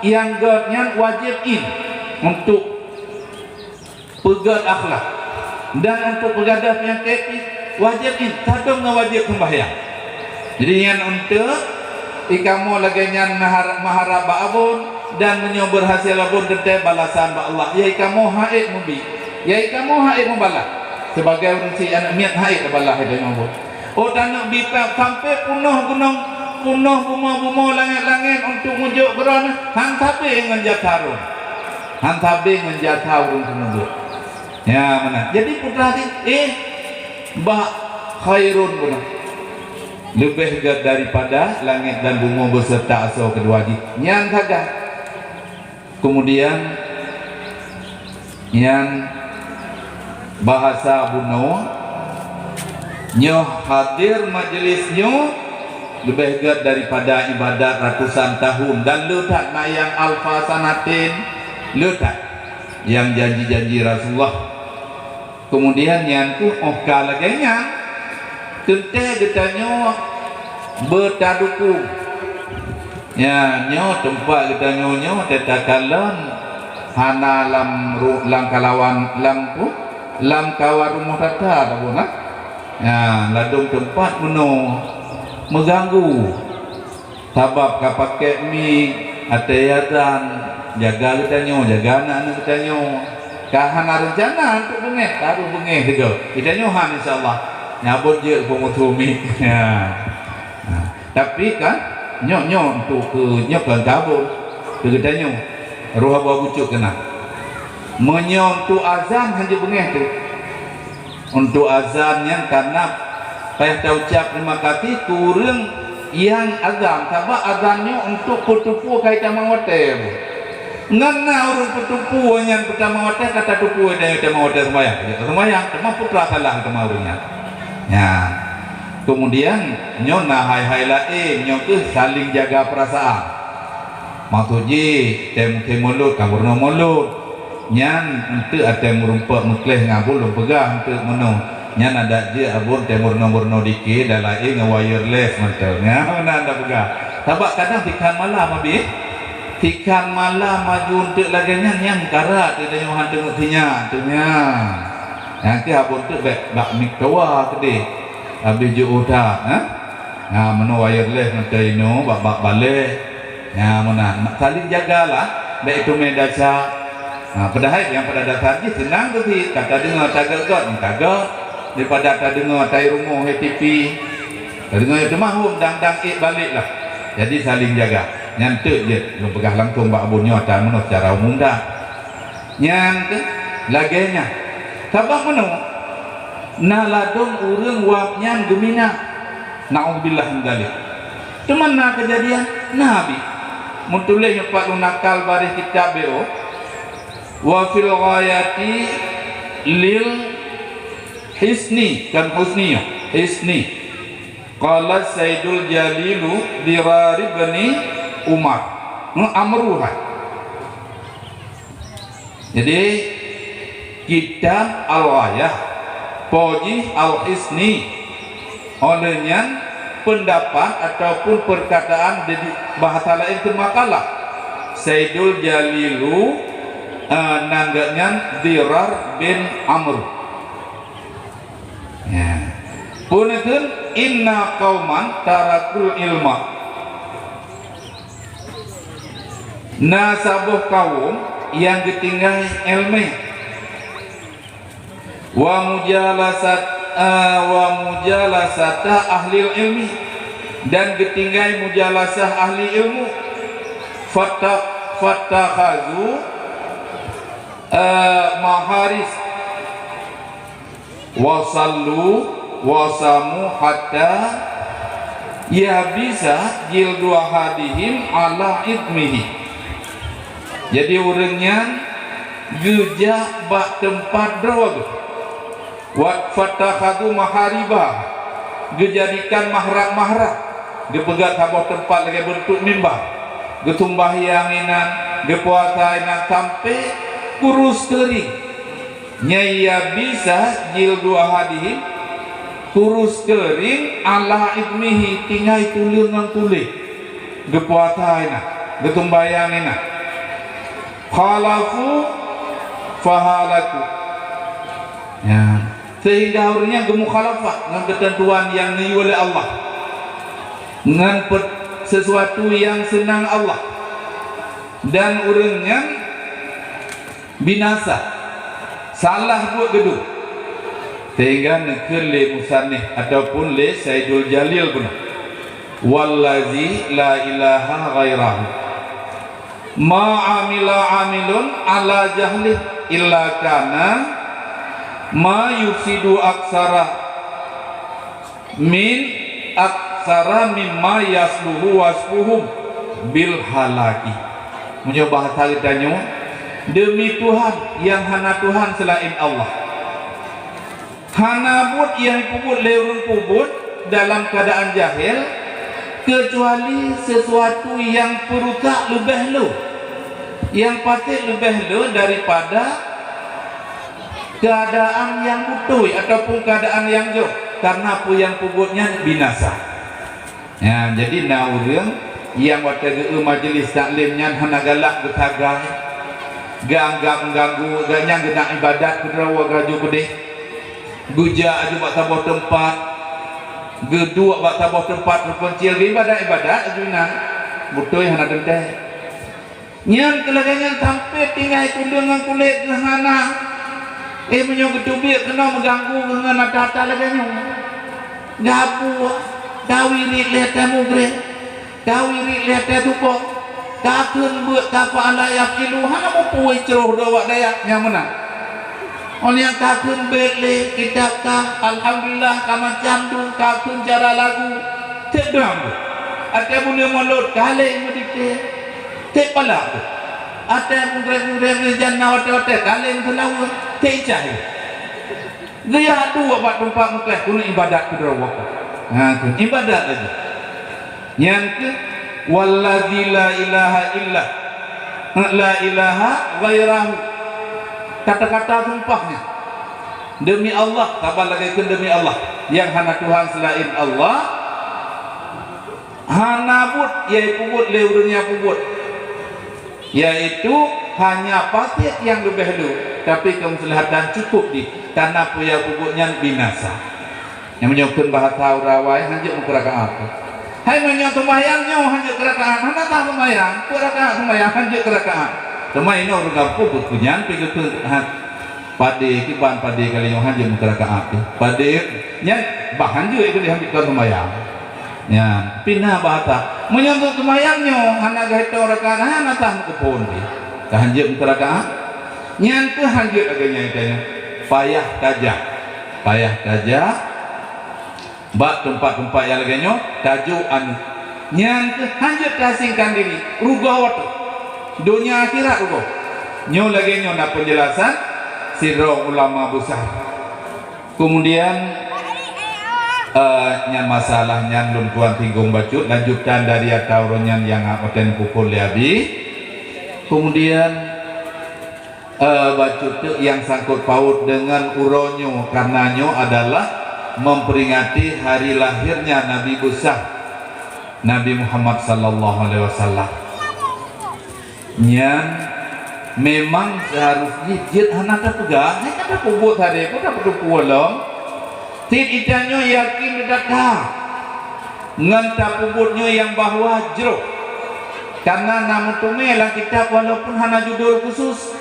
nyang gét nyan wajéb in untuk peugét akhlak. Dan untuk peugadôh peunyakét pih wajéb in, sadom ngon wajéb seumbahyang. Jadi nyan untuk ikamoe lagée nyan meuhara-, meuharab bak abon, dan meunyoe beurhasil abon teuntée balasan bak Allah. Ya ikamoe hait meubi, ya ikamoe hait meubalah. Sibagai ureuëng syiek aneuk miet hait tabalah ita nyoe abon. Oh taneuk bi peuet sampoe punoh gunong, punoh bumoe-bumoe langét-langét untuk meujok droeneuh, han sabe ngon jasa droeneuh. Han sabe ngon jasa ureuëng seumeubeuet. Ya meunan. Jadi putra teuh, eh, bah khairun guna. Leubeh gét daripada langét dan bumoe beuseurta asoe keudua jih. Nyan sagai. Keumudian, nyan bahasa bunoe, nyoe hadir majeulis nyoe leubeh gét daripada ibadat ratusan tahun dan le that na nyang alfa sanatin, le that nyang janji-janji Rasulullah. Keumudian nyan keuh óh ka lagée nyan, teuntée geutanyoe beutadukong. Nyan nyoe teumpat geutanyoe nyoe teuh takalon hana lam ru-, lam kalawan, lam pu-, lam kawan rumoh tata tabona. Nyan ladôm teumpat meunoe meuganggu. Sabab ka pakék mi, até azan, jaga geutanyoe, jaga aneuk-aneuk geutanyoe. Ka hana reuncana untuk beungéh, taroh beungéh sigoe. Geutanyoe han, insya Allah. Nyabot jeuet peumusoh mi. Ya. Nah, tapi kan, nyoe, nyoe untuk keu, nyoe kon kabon. Keu geutanyoe. Roh buah bucok keunan. Meunyoe untuk azan han jeuet beungéh teuh. Untuk azan nyan kana payah taucab terima kasih keu ureuëng nyang azan, sabab azan nyoe untuk peuteupeue ka itamong watée. Ngon na ureuëng peuteupeue nyan peutamong watée ka tateupeue dan itamong watée seumayang. Jadi seumayang, teuma peue salah teuma ureuëng nyan. Nyan. Keumudian nyoe na hai-hai laén, nyoe keuh saling jaga peurasaan. Maksud jih, tem-, tem mulod ka meurunoe mulod. Nyan eunteuk até meurumpok meukleh ngon abon lôn peugah eunteuk meunoe. Nyan adak jeuet abon teuh meurunoe-meurunoe dikit dan laén ngon wireless mantong. Nyan meunan dak peugah. Sabab kadang sikhan malam abéh. Sikhan malam aju eunteuk lagée nyan, nyan karat teuh tanyoe han teungeut sinyak teuh nyan. Nyan keuh abon teuk bak, bak mik toa keudeh. Abéh jeuet utak, ha? Nah, meunoe wireless mantong inoe bak, bak balée. Nyan meunan, saling jagalah, bék teumé dasar. Ha, padahai nyang pada dasar jih seunang teuh cit, ka tadeungoe tagét-gét, tagét, daripada tadeungoe tai rumoh hai T V. Tadeungoe teuma hom dang-dang ék balek lah. Jadi saling jaga. Nyan teuk jeuet lôn peugah langsong bak abon nyoe ata meunoe secara umum dah. Nyan keuh lagée nyan. Sabab meunoe, na ladôm ureuëng wab nyan geuminah. Naudzubillah min dzalik. Teuma na keujadian, na bi. Meutuléh nyoe pat lôn nakal baréh kitab B O. Wa fil ghayati lil hisni, kan husni ya, hisni. Qala Saidul Jalilu Dirar bin Umar. Ngon Amru hai. Jadi, kitab Al-Ghayah, po jih Al-Hisni. Oleh nyan, peundapat ataupun peurkataan di, di bahasa laén keu makalah. Saidul Jalilu, eh, nan geuh nyan Dirar bin Amr. Peue neukheun, "Inna qauman tarakul ilma." Na saboh kawöm nyang geutinggai ilmu. Wa mujalasat, eh, wa mujalasata ahlil ilmi, dan geutinggai mujalasah ahli ilmu. Fata-, fatakhazu, eh, maharis. Wa sallu wa samu hatta yabisa jildu ahadihim ala idmihi. Jadi ureuëng nyan geujak bak teumpat droe geuh. Wa fatakhadhu mahariba, geujadikan mahrab-mahrab, geupeugah saboh teumpat lagée beuntuk mimba, geusumbahyang inan, geupuasa inan sampoe kurus keuring. Nyang yabisa jildu ahadihim, kurus keuring ala idmihi, tinggai tuleueng ngon kulét. Geupuasa inan, geusumbahyang inan. Khalafu fahalaku. Ya. Sehingga ureuëng nyan geumukhalafah ngon keuteuntuan nyang geuyue lé Allah, ngon pe-, sesuatu nyang seunang Allah, dan ureuëng nyan binasa, salah buet geudong. Sehingga neukheun lé musannif ataupun lé Saidul Jalil bunoe, "Wallazi la ilaha ghairahu, ma amila amilun ala jahlih illa kana ma yufsidu aksara min aksara mimma yasluhu wasfuhum bil halaki." Meunyoe bahasa geutanyoe, demi Tuhan nyang hana Tuhan seulaén Allah, hana buet nyang peubuet lé ureuëng peubuet dalam keuadaan jahil, keucuali sesuatu nyang peurusak leubeh le, nyang pasék leubeh le daripada keuadaan nyang beutôi ataupun keuadaan nyang jroh, kareuna peue nyang peubuet nyan binasa. Ya, jadi na ureuëng nyang watée geu-eu majeulis taklim nyan hana galak geusagai, geuanggab meuganggu, gobnyan geunak iébadat keudroe laju keudeh. Geujak aju bak saboh teumpat, geuduek bak saboh teumpat teupeuncil geuiébadat-iébadat aju inan, beutôi hana teuntée. Nyan keuh lagée nyan sampoe tinggai tuleueng ngon kulét geuh hana. Eh, meunyoe geuteubiet keunoe meuganggu geuh ngon ata-ata lagée nyoe. Gabuk, tawirit lé tée mugreh, tawirit lé tée tubong, takheun beuet ka fa'ala yaf'ilu, hana mupeue jroh droe bak dayah nyang meunan. Óh lheueh nyan ka kheun beuet lé kitab ka, alhamdulillah, ka macam dum, ka kheun cara lagu, teuk dum. Watée buleuen mulod ka lé meudikte, teuk palak. Watée mugreb-mugreb janna watée-watée ka lé meuseulaweuet, teuk icah. Geuyue duek bak teumpat meukleh keuneuk iébadat keudroe Allah. Ha, keuneuk iébadat laju. Nyan keuh, "Wallazi la ilaha illa, la ilaha ghairahu." Kata-kata sumpah nyan. Demi Allah, saban lagée kheun demi Allah, nyang hana Tuhan seulaén Allah, hana buet nyang peubuet lé ureuëng nyang peubuet, yaitu hanya pasék nyang leubeh le, tapi keumeuslihatan cukup jih, kareuna peue nyang peubuet nyan binasa. Nyang meunyoe kheun bahasa ureuëng awai, hanjeuet meukeurakaat. Hai meunyoe seumayang nyoe hanjeuet keurakaat, hana sah seumayang, peue rakaat seumayang, hanjeuet keurakaat. Teuma inoe ureuëng gampông buet peue nyan pih geukheun, ha, padé kiban padé ka lheueh nyoe hanjeuet meukeurakaat teuh. Padé nyan bah hanjeuet keu lheueh hanjeuet kon seumayang. Nyan, pih na bahasa. Meunyoe seumayang nyoe hana geuhitong rakaat, hana sah meukeupon pih. Ka hanjeuet meukeurakaat. Nyan keuh hanjeuet lagée nyan tanyoe. Payah tajak. Payah tajak. Bak teumpat-teumpat nyang lagée nyoe, tajok aneuëk. Nyan keuh hanjeuet taasingkan diri, rugoh watée. Donya akhirat rugoh. Nyoe lagée nyoe na peunjelasan sidroe ulama besar. Keumudian, eh, nyan masalah nyan lôn tuan singgung bacut, lanjutan dari ata uroe nyan nyang watée neupukul lé Abi. Keumudian, Eh, bacut teuk nyang sangkot paut deungon uroe nyoe, kareuna nyoe adalah memperingati hari lahirnya Nabi besar, Nabi Muhammad sallallahu alaihi wasallam. Nyan memang seharus jih jeuet hana tapeugah, hai ka tapeubuet sabe, peue tapeutupeue lom. Cit geutanyoe yakin gata ngon tapeubuet nyoe nyang bahwa jroh, kareuna na meuteumé lam kitab walaupun hana judul khusus.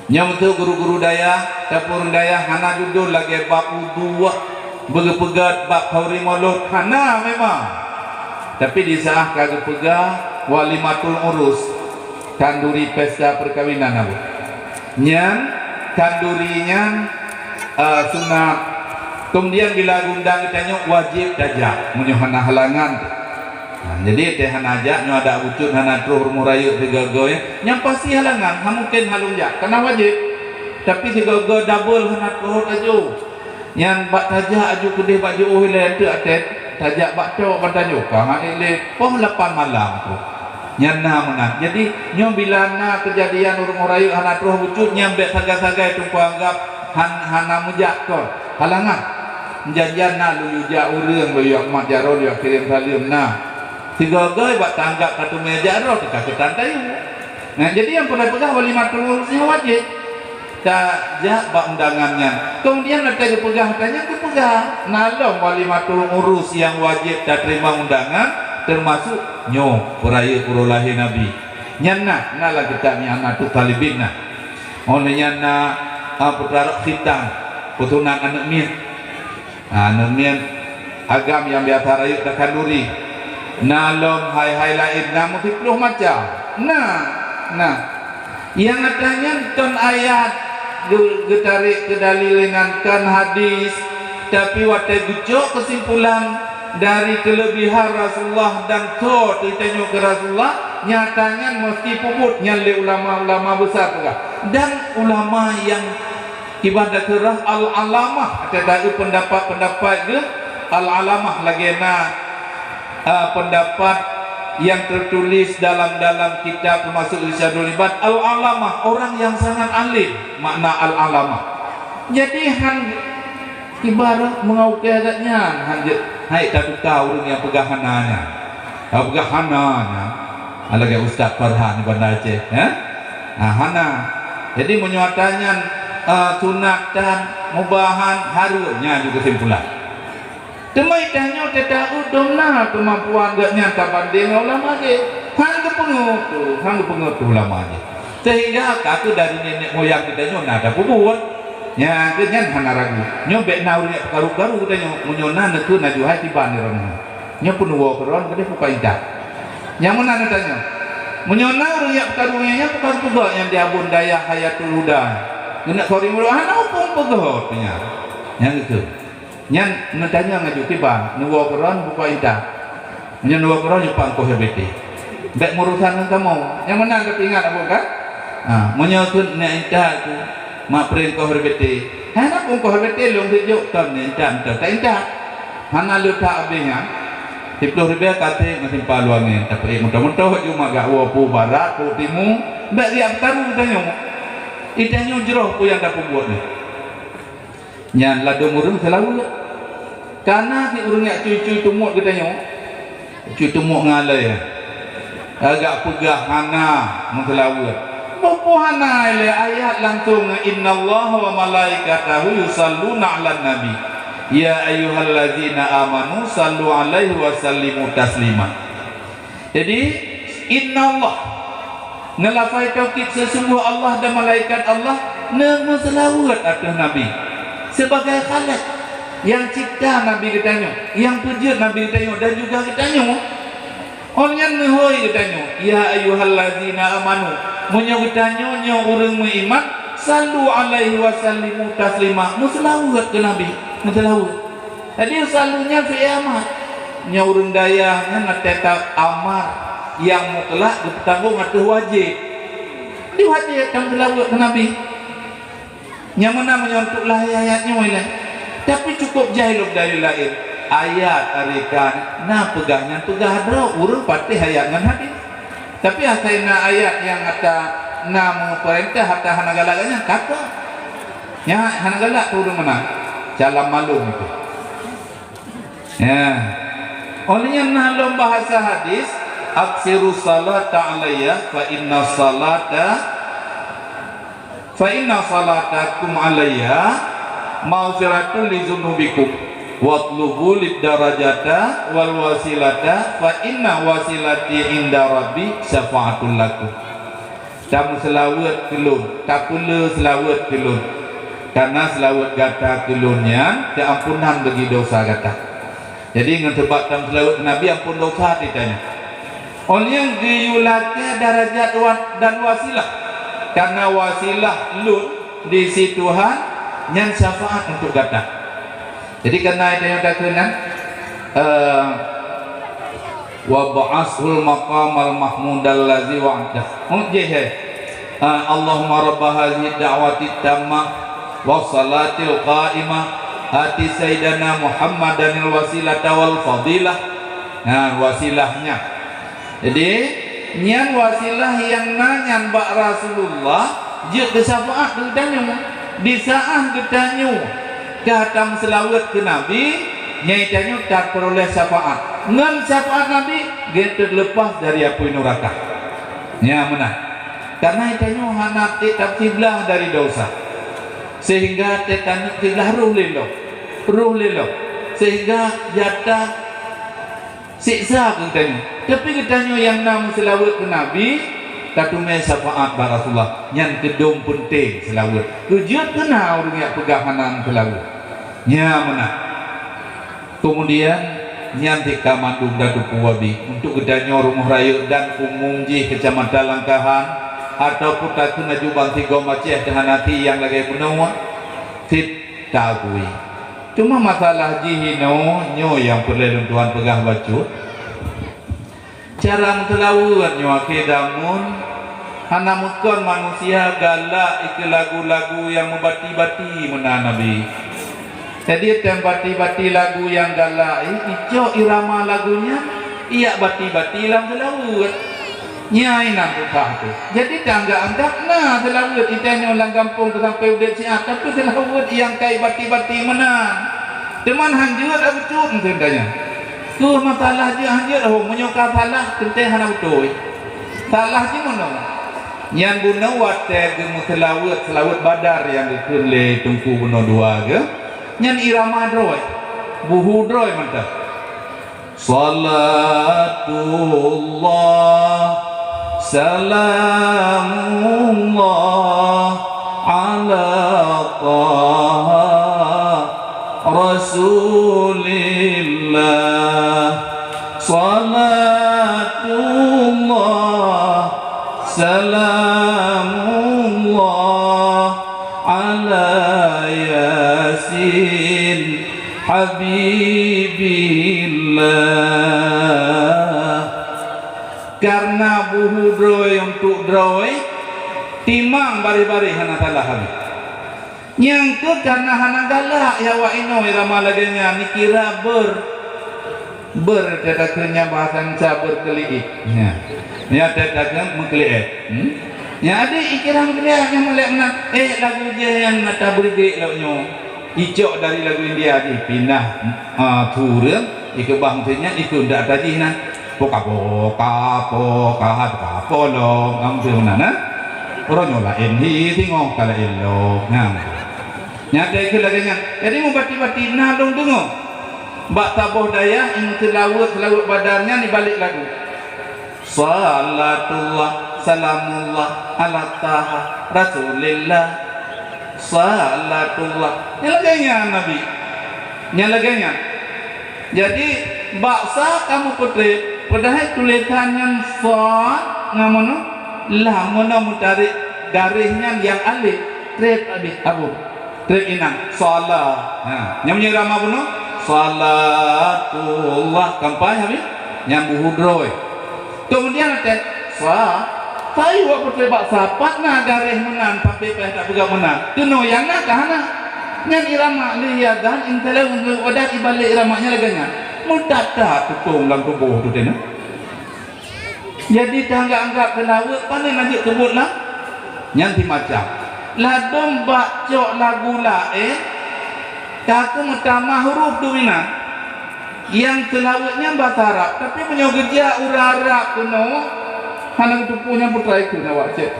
Nyoe meuteuk guru-guru dayah, tapeurueng dayah hana judul lagée bab udue, beugeupeugét bab khauri mulod, hana memang. Tapi di saát ka geupeugah walimatul urus, khanduri pesta perkawinan, Abu. Nyan khanduri nyan, eh, sunat. Kemudian bila geundang geutanyoe wajéb tajak meunyoe hana halangan. Nah, jadi teuh hana jak nyoe adak bucut hana troh rumoh rayeuk sigoe-goe, nyang pasti halangan, hana mungken hana lôn jak, kana wajéb. Tapi sigoe-goe double hana troh tajak. Nyan bak tajak aju keudeh bak jiôh ilée teuk até tajak bak tok ban tajak ka hana ilée poh lapan malam tu. Nyan na meunan. Jadi nyoe bila na keujadian ureuëng rayeuk hana troh bucut nyan bék sagai-sagai teungku anggab han-, hana meujak kon. Halangan. Janjian na lôn jak ureuëng, lôn jak mat jaroe, lôn jak kirém saleuem na. Sigoe-goe bak tanggab ka teumé jak droe teuka keutan tayue. Nah, jadi nyang peugah-peugah walimatul urus nyan wajéb tajak bak undangan nyan. Kemudian watée geupeugah tanyan geupeugah na lom walimatul urus nyang wajéb tateurimong undangan, teumasuk nyoe peurayeuk uroe lahé Nabi. Nyan na, na lam kitab nyan na tu talibin na. Oh nyan na, ah, peutara khitan, peusunat aneuëk miet. Nah, aneuëk miet agam nyang biasa rayeuk takhanduri. Na lom hai-hai laén na meusiplôh macam. Na, na. Nyang ata nyan kon ayat geu-, geutarek keu dalil nyan kon hadis, tapi watée geucok keusimpulan dari keuleubihan Rasulullah dan tho teutanyoe keu Rasulullah, nyata nyan meusti peubuet nyan lé ulama-ulama besar peugah. Dan ulama nyang Kiban takeurah al-alamah, teudayu peundapat-peundapat geuh al-alamah lagée na, a, peundapat nyang teutuléh dalam, dalam kitab teumasuk Irsyadul Ibad, al-alamah, orang yang sangat alim, makna al-alamah. Jadi han ibarat meungaukée gata nyan, han jeuet hai tatuka ureuëng nyang peugah hana nyan. Ka peugah hana nyan, lagée Ustaz Farhan di Banda Aceh, eh? Nah, hana. Jadi meunyoe ata nyan, eh, sunat tan, mubahan, hareuem, nyan ju keusimpulan. Teuma tanyoe teuta udom na keumampuan geuh nyan tabandéng ngon ulama jih. Han geupeungeut tu, han geupeungeut tu ulama jih. Sehingga ka keuh dari nenek moyang geutanyoe na tapeubuet. Nyan keuh nyan hana ragu. Nyoe bék na ureuëng peukaru-karu geutanyoe, meunyoe na neukeu na ju hai tiban di droeneuh. Nyoe peunuwoe keu droeneuh keudeh pukon intat. Nyang meunan neutanyoe. Meunyoe na ureuëng jak peukaru nyan, nyan peukaru peugah nyang di Abon Dayah Hayatul Huda. Keuneuk kori meuluh hana hukôm peugah nyan. Nyan geukeu. Nyan neutanyoe ngaju kiban, neuwoe keu droeneuh pukon intat. Meunyoe neuwoe keu droeneuh nyoe pang koh R B T. Bék meurusan ngon kamoe. Nyang meunan ka teuingat Abon kan? Ha, meunyoe keu nyan intat tu, mak preng koh R B T. Hana pun koh R B T lôn geujok ton nyan intat, ton ka intat. Hana leutak abéh nyan, siplôh ribée ka treb ngon simpang luwang nyan, tapeuék meutoh-meutoh ju mak gak woe pu barat, pu timu, bék riyak peukaru geutanyoe. Geutanyoe jroh peue nyang tapeubuet nyoe. Nyan ladôm ureuëng seulaweuet. Kana si ureuëng nyang cui-cui teumuet geutanyoe, Cucu muk ngalai, agak peugah hana meuseulaweuet. Peue hana ilée ayat langsong, "Innallaha wa malaikatahu yusalluna 'alan nabi, ya ayyuhallazina amanu sallu 'alaihi wa sallimu taslima." Jadi, innallah Neulafai taukid, seusunggoh Allah dan malaikat Allah neumeuseulaweuet ateueh Nabi, sibagai khalek nyang cipta Nabi geutanyoe, nyang peujeuet Nabi geutanyoe dan juga geutanyoe. Óh lheueh nyan neuhôi geutanyoe, "Ya ayyuhallazina amanu," meunyoe geutanyoe nyoe ureuëng meuiman, "sallu 'alaihi wa sallimu taslima," meuseulaweuet keu Nabi, meuseulaweuet. Jadi, selalu nyan fi'il amar. Nyoe ureuëng dayah nyan na tetap amar nyang mutlak geupeutanggong ateueh wajéb. Di wajéb kan geulaweuet keu Nabi. Nyang meunan meunyoe untuk lahé ayat nyoe ilée. Tapi cukup jai lom dalil laén. Ayat, aré kan na peugah nyan peugah droe, ureuëng patéh ayat ngon hadis. Tapi asai na ayat nyang ata na meupeurintah ata hana galak gobnyan, ka keuh. Nyan hana galak tu ureuëng meunan. Calon malum itu. Ya. Óh lheueh nyan na lom bahasa hadis, "Aksiru salata alayya fa inna salata, fa inna salatakum alayya Maghfiratul li dzunubikum, watlubu lid darajata wal wasilata, fa inna wasilati inda rabbi syafa'atul lakum. Tameuseulaweuet keu lôn, tapeulé seulaweuet keu lôn, kareuna seulaweuet gata keu lôn nyan keuampunan bagi dosa gata. Jadi, ngon sabab tameuseulaweuet keu Nabi, ampôn dosa teuh tanyoe. Óh lheueh nyan geuyue lakée darajat wa-, dan wasilah, kareuna wasilah lôn di si Tuhan nyan syafaat untuk gata. Jadi, kareuna tanyoe takheun nyan, eh, "Wab'ashul maqamal mahmudal ladzi wa'adtah." Mujih, eh. Ah, Allahumma rabba hadzihi da'watit tammah was salatil qaimah, ati sayyidana Muhammadanil wasilata wal fadilah. Nah, wasilahnya. Jadi, nyan wasilah nyang na nyan bak Rasulullah jeuet keu syafaat keu geutanyoe. Di saat geutanyoe ka tameuseulaweuet keu Nabi, nyan tanyoe tapeuroléh syafaat. Ngon syafaat Nabi, geutanyoe leupah dari apui nuraka. Nyan meunan. Kareuna tanyoe hana treb kiblah dari dosa, sehingga treb taneuk kiblah roh lé lom, roh lé lom, sehingga jatah siksa keu geutanyoe. Tapi geutanyoe nyang na meuseulaweuet keu Nabi, tateumé syafaat bak Rasulullah. Nyan keudong peunteng seulaweuet. Keujeuet keu na ureuëng nyang peugah hana meuseulaweuet. Nyan meunan. Keumudian, nyan tika mandum dan teupeu wabi untuk geutanyoe rumoh rayeuk dan umum jih Keucamatan Langkahan, ataupun takheun laju bansigom Aceh teuhana ti nyang lagée bunoe, cit taakui. Cuma masalah jih inoe, nyoe nyang peureulée lôn tuan peugah bacut. Cara meuseulaweuet nyoe akhé damun hana meukon manusia galak ikeue lagu-lagu nyang meubati-bati meunan Nabi. Jadi, tem bati-bati lagu nyang galak, i-, icok irama lagu nyan, ijak bati-bati lam seulaweuet. Nyan inan tutoh teuh. Jadi, tanggap-anggap na seulaweuet ita nyoe lam gampông teuh sampai udeb siat, tapi seulaweuet nyang kai bati-bati meunan. Teuma han jeuet abucut meuseudanya. Keuh masalah jih han jeuet ho, meunyoe ka salah, teuntée hana beutôi. Salah jih meunoe. Nyan bunoe watée geumeuseulaweuet, seulaweuet Badar nyang geukheun lé Teungku bunoe dua geuh. Nyan irama droe, buhu droe mantong. Salatullah, salamullah, ala Taha Rasulillah. Salatullah, salamullah, ala Yasin Habibillah. Karena buhu droe untuk droe, timang bareh-bareh hana salah habéh. Nyang keuh kana hana galak ya awak inoe irama lagée nyan, nikira ber. Ber teuka keu nyan bahasa Indonesia berkeliik. Nya. Nya teuka keu meukeliek. Hmm? Nya adik ikira meukeliek nyang malek meunan. Eh, lagu jih nyang mata beurigek lok nyoe. Icok dari lagu India jih pinah, ah, turun, ikeubah meuteunyan, ikeu ndak tajih nan. Poka, poka, poka, poka, polong. Am tu meunan, eh? Uroe nyoe laén hi singoh ka laén lom. Nah. Nyata ikeu lagée nyan. Jadi, meubati-bati na lôn deungoe. Bak saboh dayah, nyang seulaweuet-seulaweuet Badar nyan ibalek lagu. Salatullah, salamullah, ala Taha, Rasulillah. Salatullah. Nyang lagée nyan Nabi. Nyang lagée nyan. Jadi, bak sa kamoe peutreb, padahai tulésan nyan sad ngon meunoe, lam meunoe meutarek garéh nyan nyang alef, treb abéh abon. Treb inan, sala. Ha, nyang meunyoe rama bunoe, salatullah, kampai habéh, nyang buhu droe. Keumudian watée sa, sa iwak peutreb bak sa, pat na garéh meunan, tapi payah tapeugah meunan. Keunoe nyang na ka hana. Nyan irama lé ya dan intelek untuk wadah ibalek irama nyan lagée nyan. Meutat-tat tutong lam tuboh tu teuh na. Jadi, tanggap-anggap seulaweuet, pane na jeuet seubut lam? Nyan simacam. Ladôm bak cok lagu laén, ka keu meutamah huruf dum inan. Nyang seulaweuet nyan basa Arab, tapi meunyoe geujak ureuëng Arab keunoe, Hana geuteupeue nyan putra ikheun awak cit.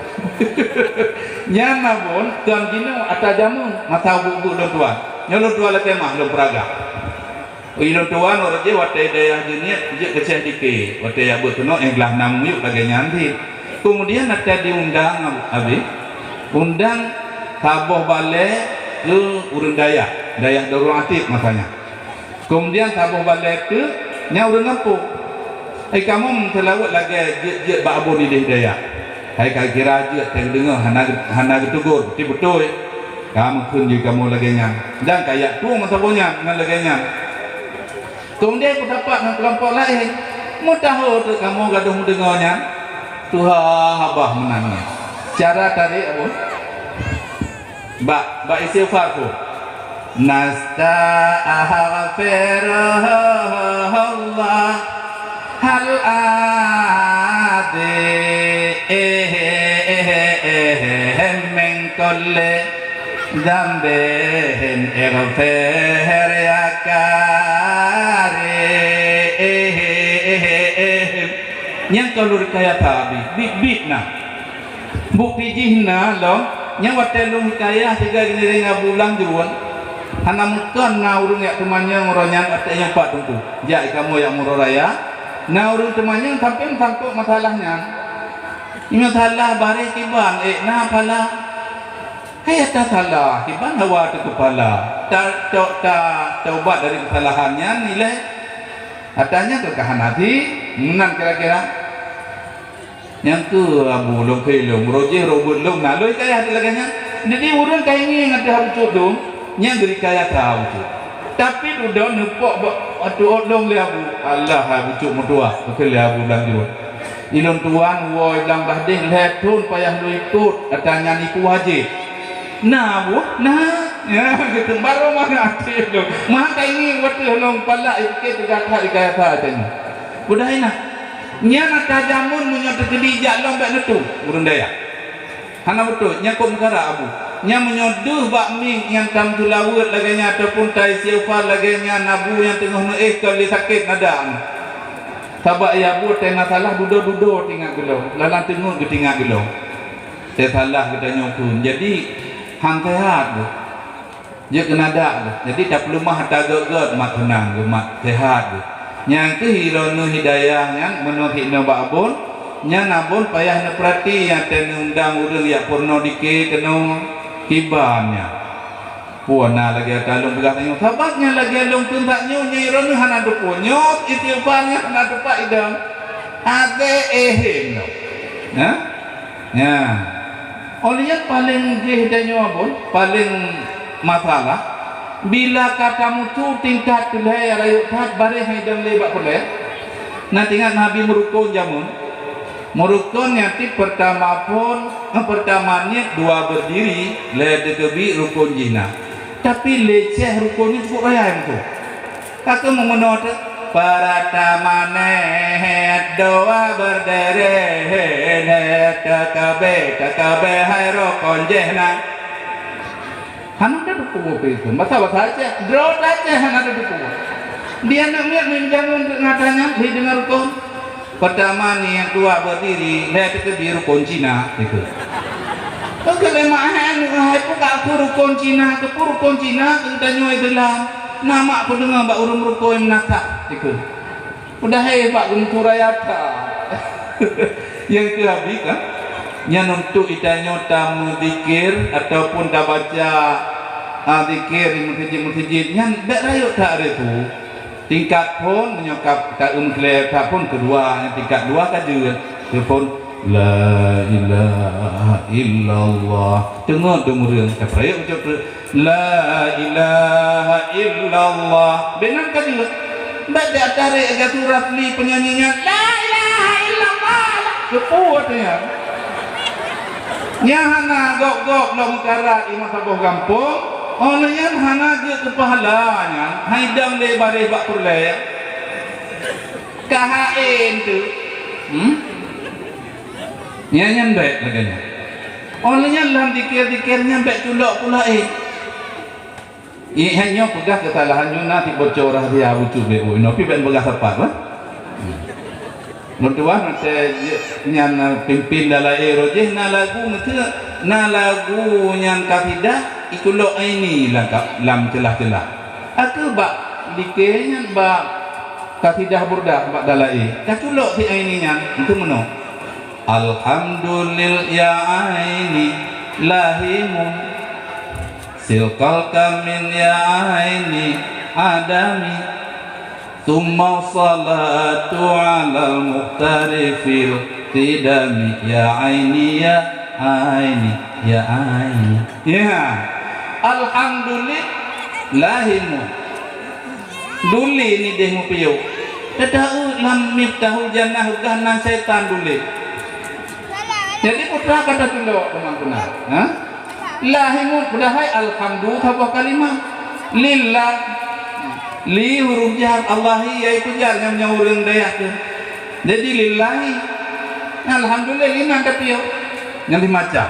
Nyan na bon, kon jinoe ata jameun masa ubeut-ubeut lôn tuan. Nyoe lôn tuan lakée mah lôn peuragah. Ui lôn tuan, uroe jih watée dayah jeuniet jeuet keu Syeh Dike, watée jak beuet keunoe éh glah nam miyueb lagée nyan cit. Keumudian ata diundang abi, undang saboh balée keu ureuëng dayah, dayah Darul Atib masa nyan. Keumudian saboh balée teuk nyang ureuëng gampông. Hai kamoe meuseulaweuet lagée jeuet-jeuet bak abon idéh dayah. Hai ka kira jeuet teudeungoe hana, hana geuteugor, beutôi-beutôi. Ka meukheun jih kamoe lagée nyan. Dan ka jak tueng meusaboh nyan ngon lagée nyan. Keumudian peusapat ngon keulompok laén. Meutaho teuk kamoe gadôh meudeungoe nyan. Tuha haba meunan nyan. Cara tarek abon. Bak, bak istighfar tu. Nastaghfirullah hal adzim min kulli dzambin ighfir ya karim. Nyang ka lôn rekayasa bit-bit na. Bukti jih na lom, nyang watée lôn hikayah sigoe geungiréng Abu Blang Jeuruon, hana mungken na ureuëng jak teumanyong uroe nyan watée nyoe pat teungku. Jak kamoe jak meuroe raya, na ureuëng teumanyong sampoe meusangkot masalah nyan. Nyoe salah bareh kiban, ék na phala. Hai ata salah kiban hawa teukeupala. Ta, ta, ta, taubat dari keusalahan nyan ilée. Ata nyan keu ka hana thi, meunan kira-kira. Nyang keu Abu lôn keu ilôn, uroe jih uroe beuet lôn na lôn kayah lagée nyan. Jadi ureuëng ka ingieng ateueh Abu Cut dum, nyang geurekayasa Abu Cut. Tapi dudoe neupok bak ateueh lôn lé Abu. Allah Abu Cut meutuah, keu lé Abu Blang Jeuruon. Ilôn tuan woe Blang Bahdeh lhée thon payah lôn ikot, ata nyan iku wajéb. Na Abu, na. Ya, gitu. Baru mana até lôn. Maka ingieng watée lôn palak iké teuga that rekayasa ata nyan. Udah inah. Nyan ata jameun meunyoe teukeudi jak lom bék neutôh ureuëng dayah. Hana beutôi, nyan kok meukara Abu. Nyan meunyoe deuh bak mieng nyang tam seulaweuet lagée nyan ataupun ta istighfar lagée nyan Abu nyang teungoh neuéh kon lé sakét nada. Sabab ya Abu teuh na salah dudoe-dudoe tingat geulom, lalan teungeut geutingat geulom. Teuh salah geutanyoe kheun. Jadi han seuhat deuh. Jeuet keunadak geuh. Jadi tapeuleumah ata gét-gét mat seunang geuh, mat seuhat geuh. Nyang keuh iroe neuh hidayah nyan meunoe hinoe bak abon, nyan abon payah neupeurati nyang teuneundang ureuëng jak peurunoe dike keunoe kiban nyan. Puon na lagée ata lôn peugah tanyoe, sabab nyang lagée lôn kheun tanyoe nyoe iroe neuh hana teupeue nyoe, istighfar nyan hana teupat idong. Até éh nyoe. Nah? Nyan. Óh lheueh nyan paleng jih tanyoe abon, paleng masalah, bila ka tameusu tingkat keu lhée rayeuk that bareh hai dong lé bak peureulée. Na teuingat Nabi meurukon jameun? Meurukon nyan cit peurtama phon, eh, peurtama niet dua beurdiri, lhée teukeubiet rukon jih na. Tapi lé céh rukon nyan cukup raya meusu. Ka keuh meumeunoe teuk, peurtama niet dua beurdiri, niet teukeubiet, teukeubiet hai rukon jih na. Hana teupeue pi kheun. Basa-basa Aceh, droe Aceh hana teupeue. Di aneuk miet meujameun teuk na tanyan, hi deungon rukon. Peurtama niet dua beurdiri, lhée teukeubiet rukon Cina, itu. Oke, lé mak hai aneuk hai peugah keu rukon Cina, keupeue rukon Cina, keu tanyoe Islam. Na mak peudeungoe bak ureuëng rukon meunatak, itu. Udah hai bak geumeusu raya that. Nyang keu habéh kan? Nyan untuk itanyoe tameuzikir ataupun tabaca, ah, zikir di meuseujid-meuseujid nyan bék rayeuk that repu. Tingkat phon meunyoe ka, ka eum keu lhée that phon keudua, nyang tingkat dua ka jeuet. Keu phon, "La ilaha illallah." Teungoh deungoe ureuëng, tapeurayek ucok tu, "La ilaha illallah." Bék nan ka jeuet. Bék jak tarek gatu Rafli peunyanyi nyan, "La ilaha illallah." Keupeue nyan? Nyan hana gop-gop lom karat i masa boh gampông, óh lheueh nyan hana jeuet keu pahala nyan, hai dam lé bareh bak peureulée. Ka haén tu. Hmm? Nyan, nyan bék lagée nyan. Óh lheueh nyan lam zikir-zikir nyan bék culok pula éh. Ié nyoe peugah keusalahan nyoe na tiboh cok rahsia bucu B O inoe pi bék peugah sapat bah. Meutuah maté nyan pimpin dalaé roh jih na lagu meuteuk, na lagu nyan kasidah ikulok aini lam ka-, lam ceulah-ceulah. Aku bak dikée nyan bak kasidah burdah bak dalaé. Ka culok si aini nyan, itu meunoe. Alhamdulillah ya aini lahimun silkal kamin ya aini adami. Tsumma shalatu 'alal muhtari fil qidami, ya aini, ya aini, ya aini. Ya. Alhamdulillah, lahimu. Duli ni deh mupiôh. Teudahu lam Miftahul Jannah gah nan syaitan duli. Jadi, putra kata tulok teman kenal. Ha? Lahimu, padahai alhamdu saboh kalimah. Lillah. Li huruf jar, Allahi, yaitu jar nyang, nyang ureuëng dayah tu. Jadi lillahi. Alhamdulillah, lima tapi yo. Nyang dimacam.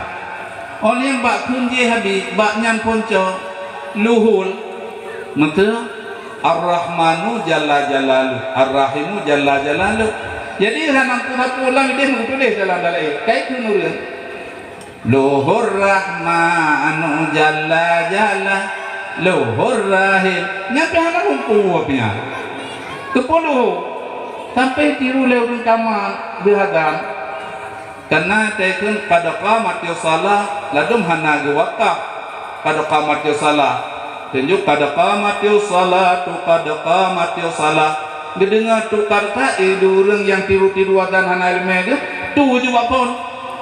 Oleh bak kun jih habis, bak nyan punco. Luhul. Betul? Ar-Rahmanu jalla jalalu, Ar-Rahimu jalla jalalu. Jadi hana ku sapu lam ideh meutuléh dalam dalil. Kai tu nurun. Luhur Rahmanu jalla jala, luhur Rahim. Nyan pih hana lumpu pih nyan. Kepuluh. Sampai tiru lé ureuëng kama geuhadam. Karena teukheun qad qamatis shalah, ladum hana geuwakaf qad qamatis shalah. Tunjuk qad qamatis shalatu, qad qamatis shalah. Geudeungoe tukar ta'i di ureuëng nyang tiru-tiru azan hana iéleumé geuh, tu ju bak phon.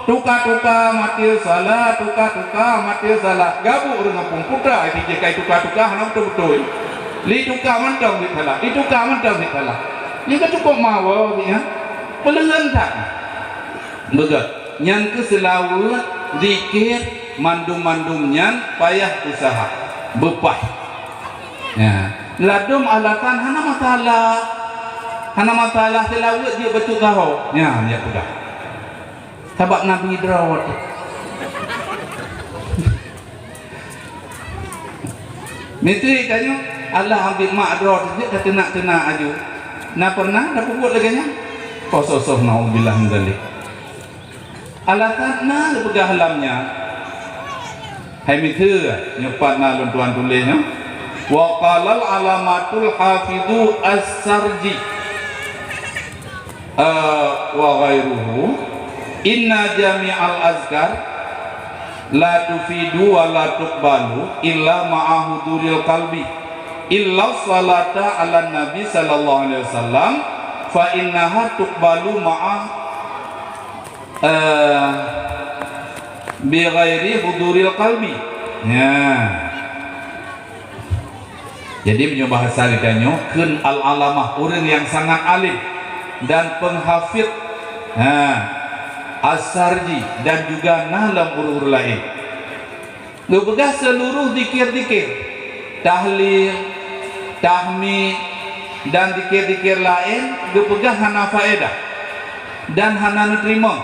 Tuka-tuka mati salah, tuka-tuka mati salah. Gabuk ureuëng gampông putra, ai jih kai tuka-tuka hana beutôi-beutôi. Li tuka mantong bit salah, li tuka mantong bit salah. Nyan ka cukup mawa bit nyan. Peuleuheun that. Beugét. Nyan keuh seulaweuet, zikir, mandum-mandum nyan payah useuha, beupah. Ya. Ladum alasan hana masalah. Hana masalah seulaweuet jeuet bacut saho. Nyan, ya peugah. Sabab Nabi droe. Miseue tanyoe, Allah ambek mak droe teujeuet ka teunak-teunak aju. Na pernah na peubuet lagée nyan? Oh, soh-soh, naudzubillah min dzalik. Alasan na geupeugah lam nyan. Hai miseue, nyoe pat na lôn tuan tuléh nyoe. Wa qalal alamatul hafidhu as-Sarji. Eh, wa ghairuhu, inna jami'al azkar la tufidu wa la tuqbalu illa ma'a huduril qalbi, illa salata ala nabi sallallahu alaihi wasallam, fa innaha tuqbalu ma'a, eh, bi ghairi huduril qalbi. Ya. Jadi, meunyoe bahasa geutanyoe, kheun al-alamah, ureuëng nyang sangat alim dan penghafidh, ha, as-Sarji, dan juga na lam ureuëng-ureuëng laén. Geupeugah seuluruh zikir-zikir, tahlil, tahmid, dan zikir-zikir laén geupeugah hana faedah dan hana neuteurimong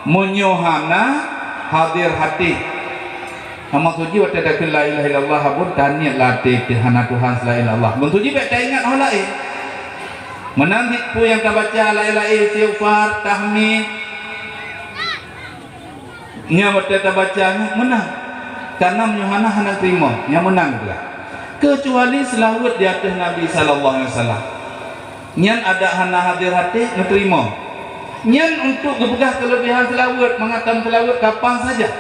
meunyoe hana hadir hati. Maksud jih watée takheun la ilaha illallah, abon taniet lam até teuh hana Tuhan selain Allah. Maksud jih bék taingat hal laén. Meunan cit peue nyang tabaca, la ilaha, istighfar, tahmid. Nyan watée tabaca nyoe meunan. Karena meunyoe hana, hana teurimong. Nyan meunan pula. Keucuali seulaweuet di ateueh Nabi sallallahu alaihi wasallam. Nyan adak hana hadir até neuteurimong. Nyan untuk geupeugah keuleubehan seulaweuet, mangat taseulaweuet kapan saja.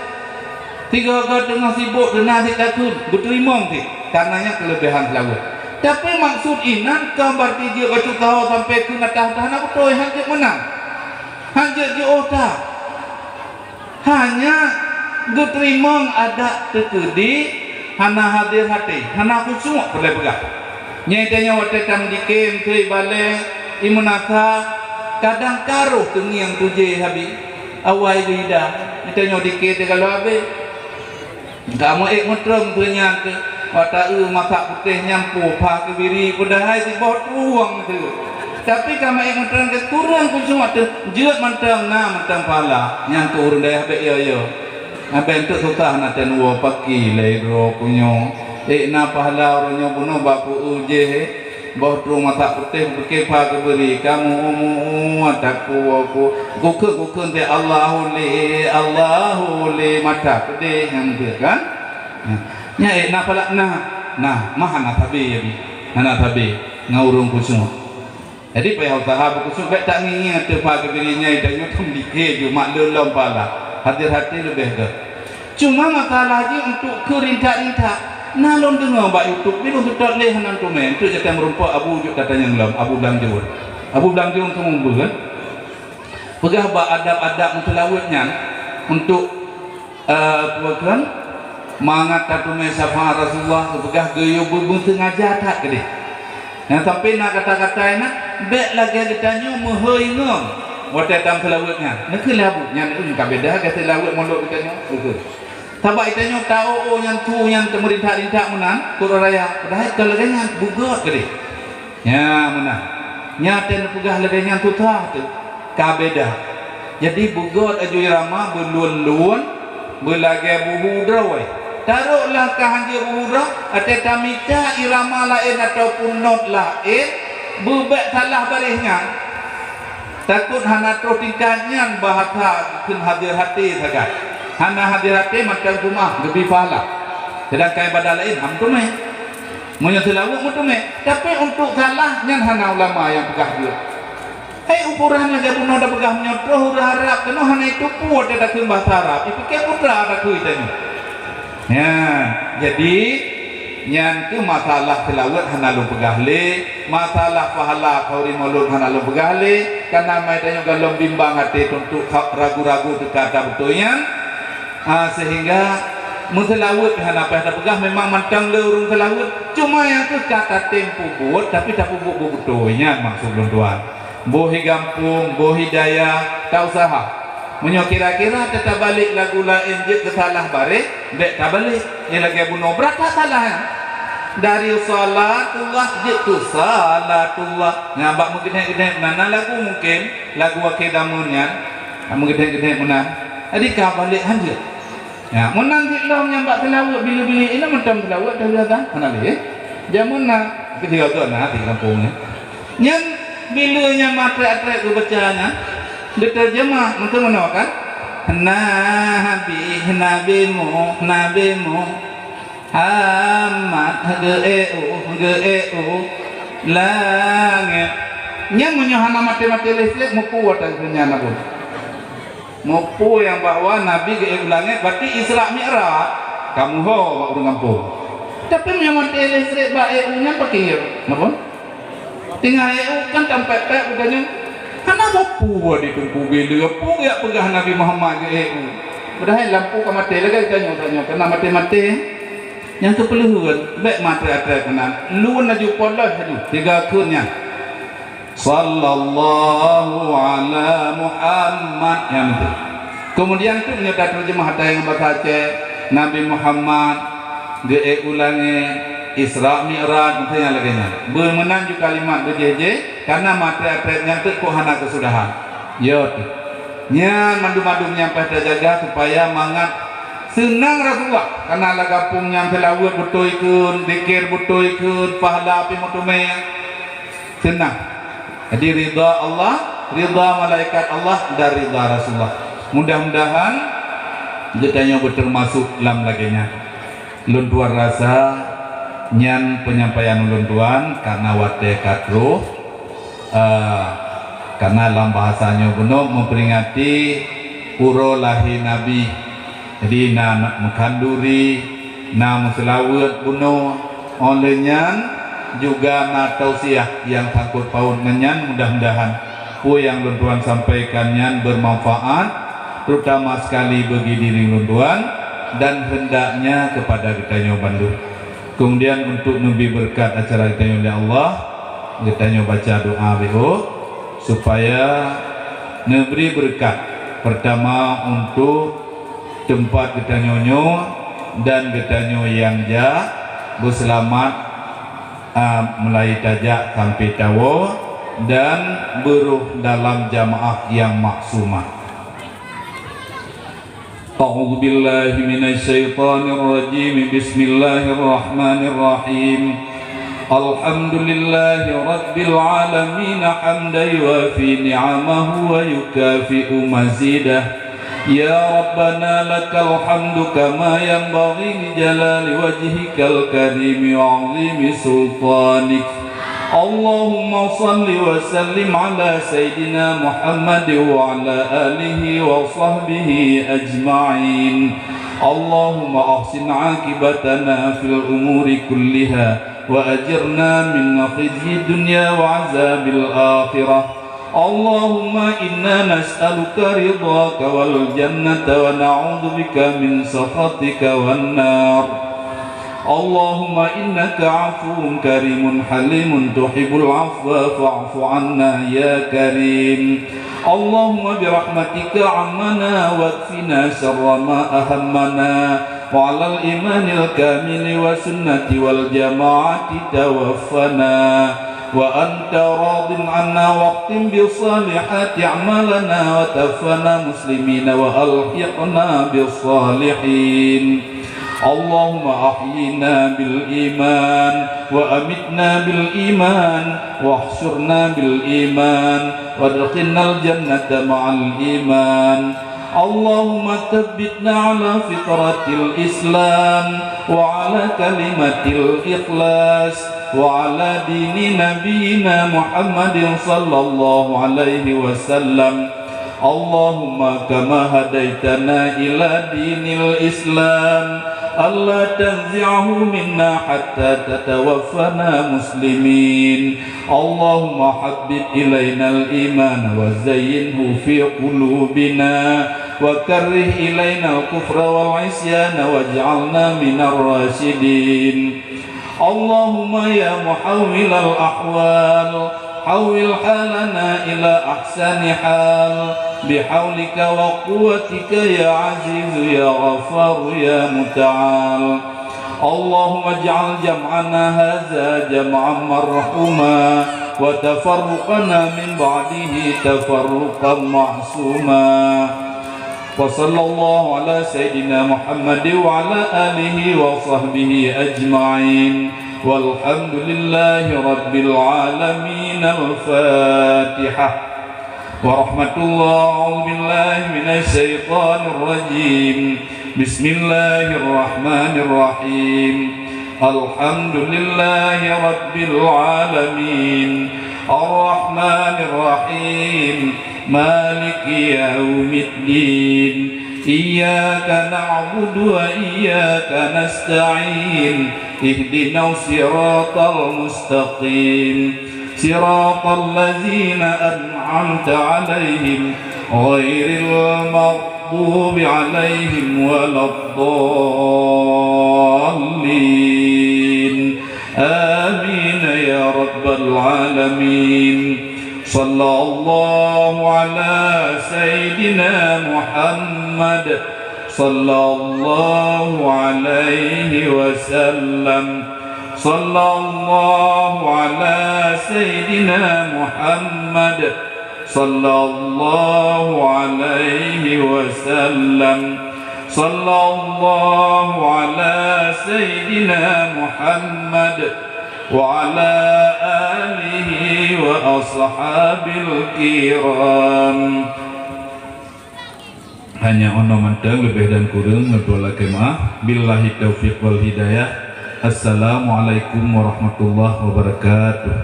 Sigoe-goe teungoh sibok teuh na cit takheun, geuteurimong cit, karena nyan keuleubehan seulaweuet. Tapi maksud inan kon berarti jeuet bacut saho sampai keu atah-atah hana beutôi, han jeuet meunan. Han jeuet jiôh that. Hanya geuteurimong adak teukeudi hana hadir até, hana khusyuk peureulée peugah. Nyang tanyoe watée tameudiké, meuteuibalee, imeunasah, kadang ka roh teungieng tujée habéh, awai geuhidang. Nyang tanyoe diké teuh ka lheueh habéh. Ka meu-ék meutrông peue nyan teuh, watée eu masak putéh nyan pôh pha keubiri, padahai siboh trueng teuh. Tapi ka meu-ék meutrông teuh kureueng khusyuk teuh, jeuet mantong na mantong pahala, nyan keuh ureuëng dayah bék yo-yo. Abéh eunteuk susah na teuh woe paki lé droe keu nyoe. Ék na pahala ureuëng nyoe bunoe bak peu-eu jéh, Boh trueng mata putéh bukée pha geubri kamu umu-umu mata ku ku kukheun kukheun teh Allahu li Allahu li mata pedeh nyang tu kan. Nya eh na pala na na mah hana tabe ya bi hana tabe ngon ureuëng khusyuk. Jadi payah usaha beukusuk bek tak ngieng teuh pha geubri nyai dan nyoe thon dikhe ju mak lom pala hadir hati leubeh gét. Cuma masalah jih untuk keu rintak-rintak. Na lôn deungoe bak YouTube, bilong seutôt lé hana teumé, untuk jateueng meurumpok Abu Juk kata nyang lom, Abu Blang Jurong. Abu Blang Jurong tu mumbeu kan? Peugah bak adab-adab meuseulaweuet nyan untuk, eh, peue kheun, mangat tateumé syafaat Rasulullah, peugah geuyue beubeusengaja that keudeh. Nyang sampai na kata-kata na, bek lagée geutanyoe meuhôi ngon watée tam seulaweuet nyan. Neukheun lé Abu, nyan ka beda gata seulaweuet mondok geutanyoe. Neukheun. Sabab geutanyoe tahu oh nyan tu nyan teumeurintah-rintah meunan, Kuro Raya. Padahai kon lagée nyan, beugot keudeh. Nya meunan. Nya teuh neupeugah lagée nyan susah teuh. Ka beda. Jadi beugot aju irama beulon-lon, beulagée buhu droe. Taroklah ka hanjeuet buhu droe, até tamita irama laén ataupun not laén, beubek salah baréh nyan. Takot hana troh tingkat nyan bahasa kheun hadir hati sagai. Hana hadir hati mantong teuma geubi pahala. Sedangkan ibadah laén ham teumé. Meunyoe seulaweuet meuteumé, tapi untuk salah nyan hana ulama nyang peugah jeuet. Hai ukuran lagée bunoe tapeugah meunyoe troh ureuëng Arab keunoe hana itupeue watée takheun bahasa Arab, ipike putra takheun tanyoe. Nyan, jadi nyan keuh masalah seulaweuet hana lôn peugah lé, masalah pahala khauri maulud hana lôn peugah lé, kana mai tanyoe galom bimbang até tuntuk ragu-ragu teuka ata beutôi nyan. Ah, sehingga meuseulaweuet hana payah tapeugah memang mantong le ureuëng seulaweuet. Cuma nyang keuh ka tatem peubuet, tapi tapeubuet beutôi nyan maksud lôn tuan. Boh hi gampông, boh hi dayah, ta usaha. Meunyoe kira-kira tatabalek lagu laén jeuet keu salah bareh, bek tabalek. Nyang lagée bunoe brat that salah nyan. Dari salatullah jeuet keu salatullah. Nyan bak meugeudek-geudek na, na lagu mungken, lagu akhé damun nyan. Bak meugeudek-geudek meunan. Jadi ka balek hanjeuet. Ya, meunan cit lom nyang bak seulaweuet bili-bili inong mantong seulaweuet dah biasa. Hana lé. Jameun na, keu sigoe na di gampông nyan. Nyan bila nyang matrek-atrek geubaca nyan, geuteurjeumah mantong meunoe kan? Nabi, Nabi Mu-, Nabi Muhammad geu-eu, geu-eu langét. Nyan meunyoe hana maté-maté listrik, mupu watée nyan abon. Mupu nyang bahwa Nabi geu-eu langét, berarti Isra Mi'raj, kamoe ho bak ureuëng gampông. Tapi meunyoe maté listrik bak eu nyan pakir, napa? Tinggai eu kan tampet-pet bukan nyan. Hana mupu di Teungku Gila, pu geujak peugah Nabi Muhammad geu-eu. Padahai lampu ka maté lagée tanyoe, tanyoe keunan maté-maté. Nyang keupeuleuheuen, bek maté-maté keunan. Lôn laju polos laju, tiga kheun nyan. Sallallahu ala Muhammad, nyan tu. Keumudian tu meunyoe tateurjeumah ata nyang bahasa Aceh, Nabi Muhammad geu-eu langét, Isra Mi'raj, meusti nyang lagée nyan. Beumeunan ju kalimat beujéh-jéh, kana maté-maté nyan teuk kok hana keusudahan. Yo tu. Nyan mandum-mandum nyan payah tajaga supaya mangat seunang Rasulullah. Kana lam gampông nyan seulaweuet beutôi kheun, zikir beutôi kheun, pahala pih meuteumé. Seunang. Jadi ridha Allah, ridha malaikat Allah, dan ridha Rasulullah. Mudah-mudahan geutanyoe beuteumasok lam lagée nyan. Lôn tuan rasa nyan peunyampaian ulôn tuan karna watée ka troh, eh, karna lam bahasa nyoe bunoe meuperingati uroe lahé Nabi. Jadi na, na meukhanduri, na meuseulaweuet bunoe, óh lheueh nyan juga na tausiah nyang sangkot paut ngon nyan. Mudah-mudahan peue nyang lôn tuan sampaikan nyan beumanfaat, terutama sekali bagi diri lôn tuan dan hendaknya kepada geutanyoe bandum. Kemudian untuk neubri beureukat acara geutanyoe lé Allah, geutanyoe baca doa beuh supaya neubri beureukat. Pertama untuk teumpat geutanyoe nyoe dan geutanyoe nyang jak beuseulamat, a, mulai tajak sampai tawoe dan beuroh dalam jamaah nyang maksumah. A'udzubillahi minasyaitonirrajim. Bismillahirrahmanirrahim. الحمد لله رب العالمين، حمدا يوافي نعمه ويكافئ مزيده. يا ربنا، لك الحمد كما ينبغي لجلال وجهك الكريم وعظيم سلطانك. اللهم صل وسلم على سيدنا محمد وعلى آله وصحبه أجمعين. اللهم أحسن عاقبتنا في الأمور كلها، وأجرنا من خزي الدنيا وعذاب الآخرة. اللهم إنا نسألك رضاك والجنة، ونعوذ بك من سخطك والنار. اللهم إنك عفو كريم حليم، تحب العفو فاعف عنا يا كريم. اللهم برحمتك عمنا، واكفنا شر ما أهمنا، وعلى الإيمان الكامل والسنة والجماعة توفنا وأنت راض عنا، واختم بالصالحات أعمالنا، وتوفنا مسلمين وألحقنا بالصالحين. اللهم أحينا بالإيمان، وأمتنا بالإيمان، واحشرنا بالإيمان، وأدخلنا الجنة مع الإيمان. اللهم ثبتنا على فطرة الإسلام، وعلى كلمة الإخلاص، وعلى دين نبينا محمد صلى الله عليه وسلم. اللهم كما هديتنا إلى دين الإسلام، ألا تنزعه منا حتى تتوفنا مسلمين. اللهم حبب إلينا الإيمان وزينه في قلوبنا، وكره إلينا الكفر والعصيان واجعلنا من الراشدين. اللهم يا محول الأحوال، حول حالنا إلى أحسن حال بحولك وقوتك يا عزيز يا غفار يا متعال. اللهم اجعل جمعنا هذا جمعا مرحوما، وتفرقنا من بعده تفرقا معصوما. وصلى الله على سيدنا محمد وعلى آله وصحبه أجمعين. والحمد لله رب العالمين. الفاتحة. ورحمة الله. أعوذ بالله من الشيطان الرجيم. بسم الله الرحمن الرحيم. الحمد لله رب العالمين. الرحمن الرحيم. مالك يوم الدين. إياك نعبد وإياك نستعين. اهدنا الصراط المستقيم. صراط الذين أنعمت عليهم غير المغضوب عليهم ولا الضالين. آمين يا رب العالمين. صلى الله على سيدنا محمد. صلى الله عليه وسلم. صلى الله على سيدنا محمد. صلى الله عليه وسلم. صلى الله على سيدنا محمد وعلى آله وأصحابه الكرام. Hanya unoe mantong, leubeh dan kureueng neutoe lakée meu'ah. Billahi taufiq wal hidayah. Assalamualaikum warahmatullahi wabarakatuh.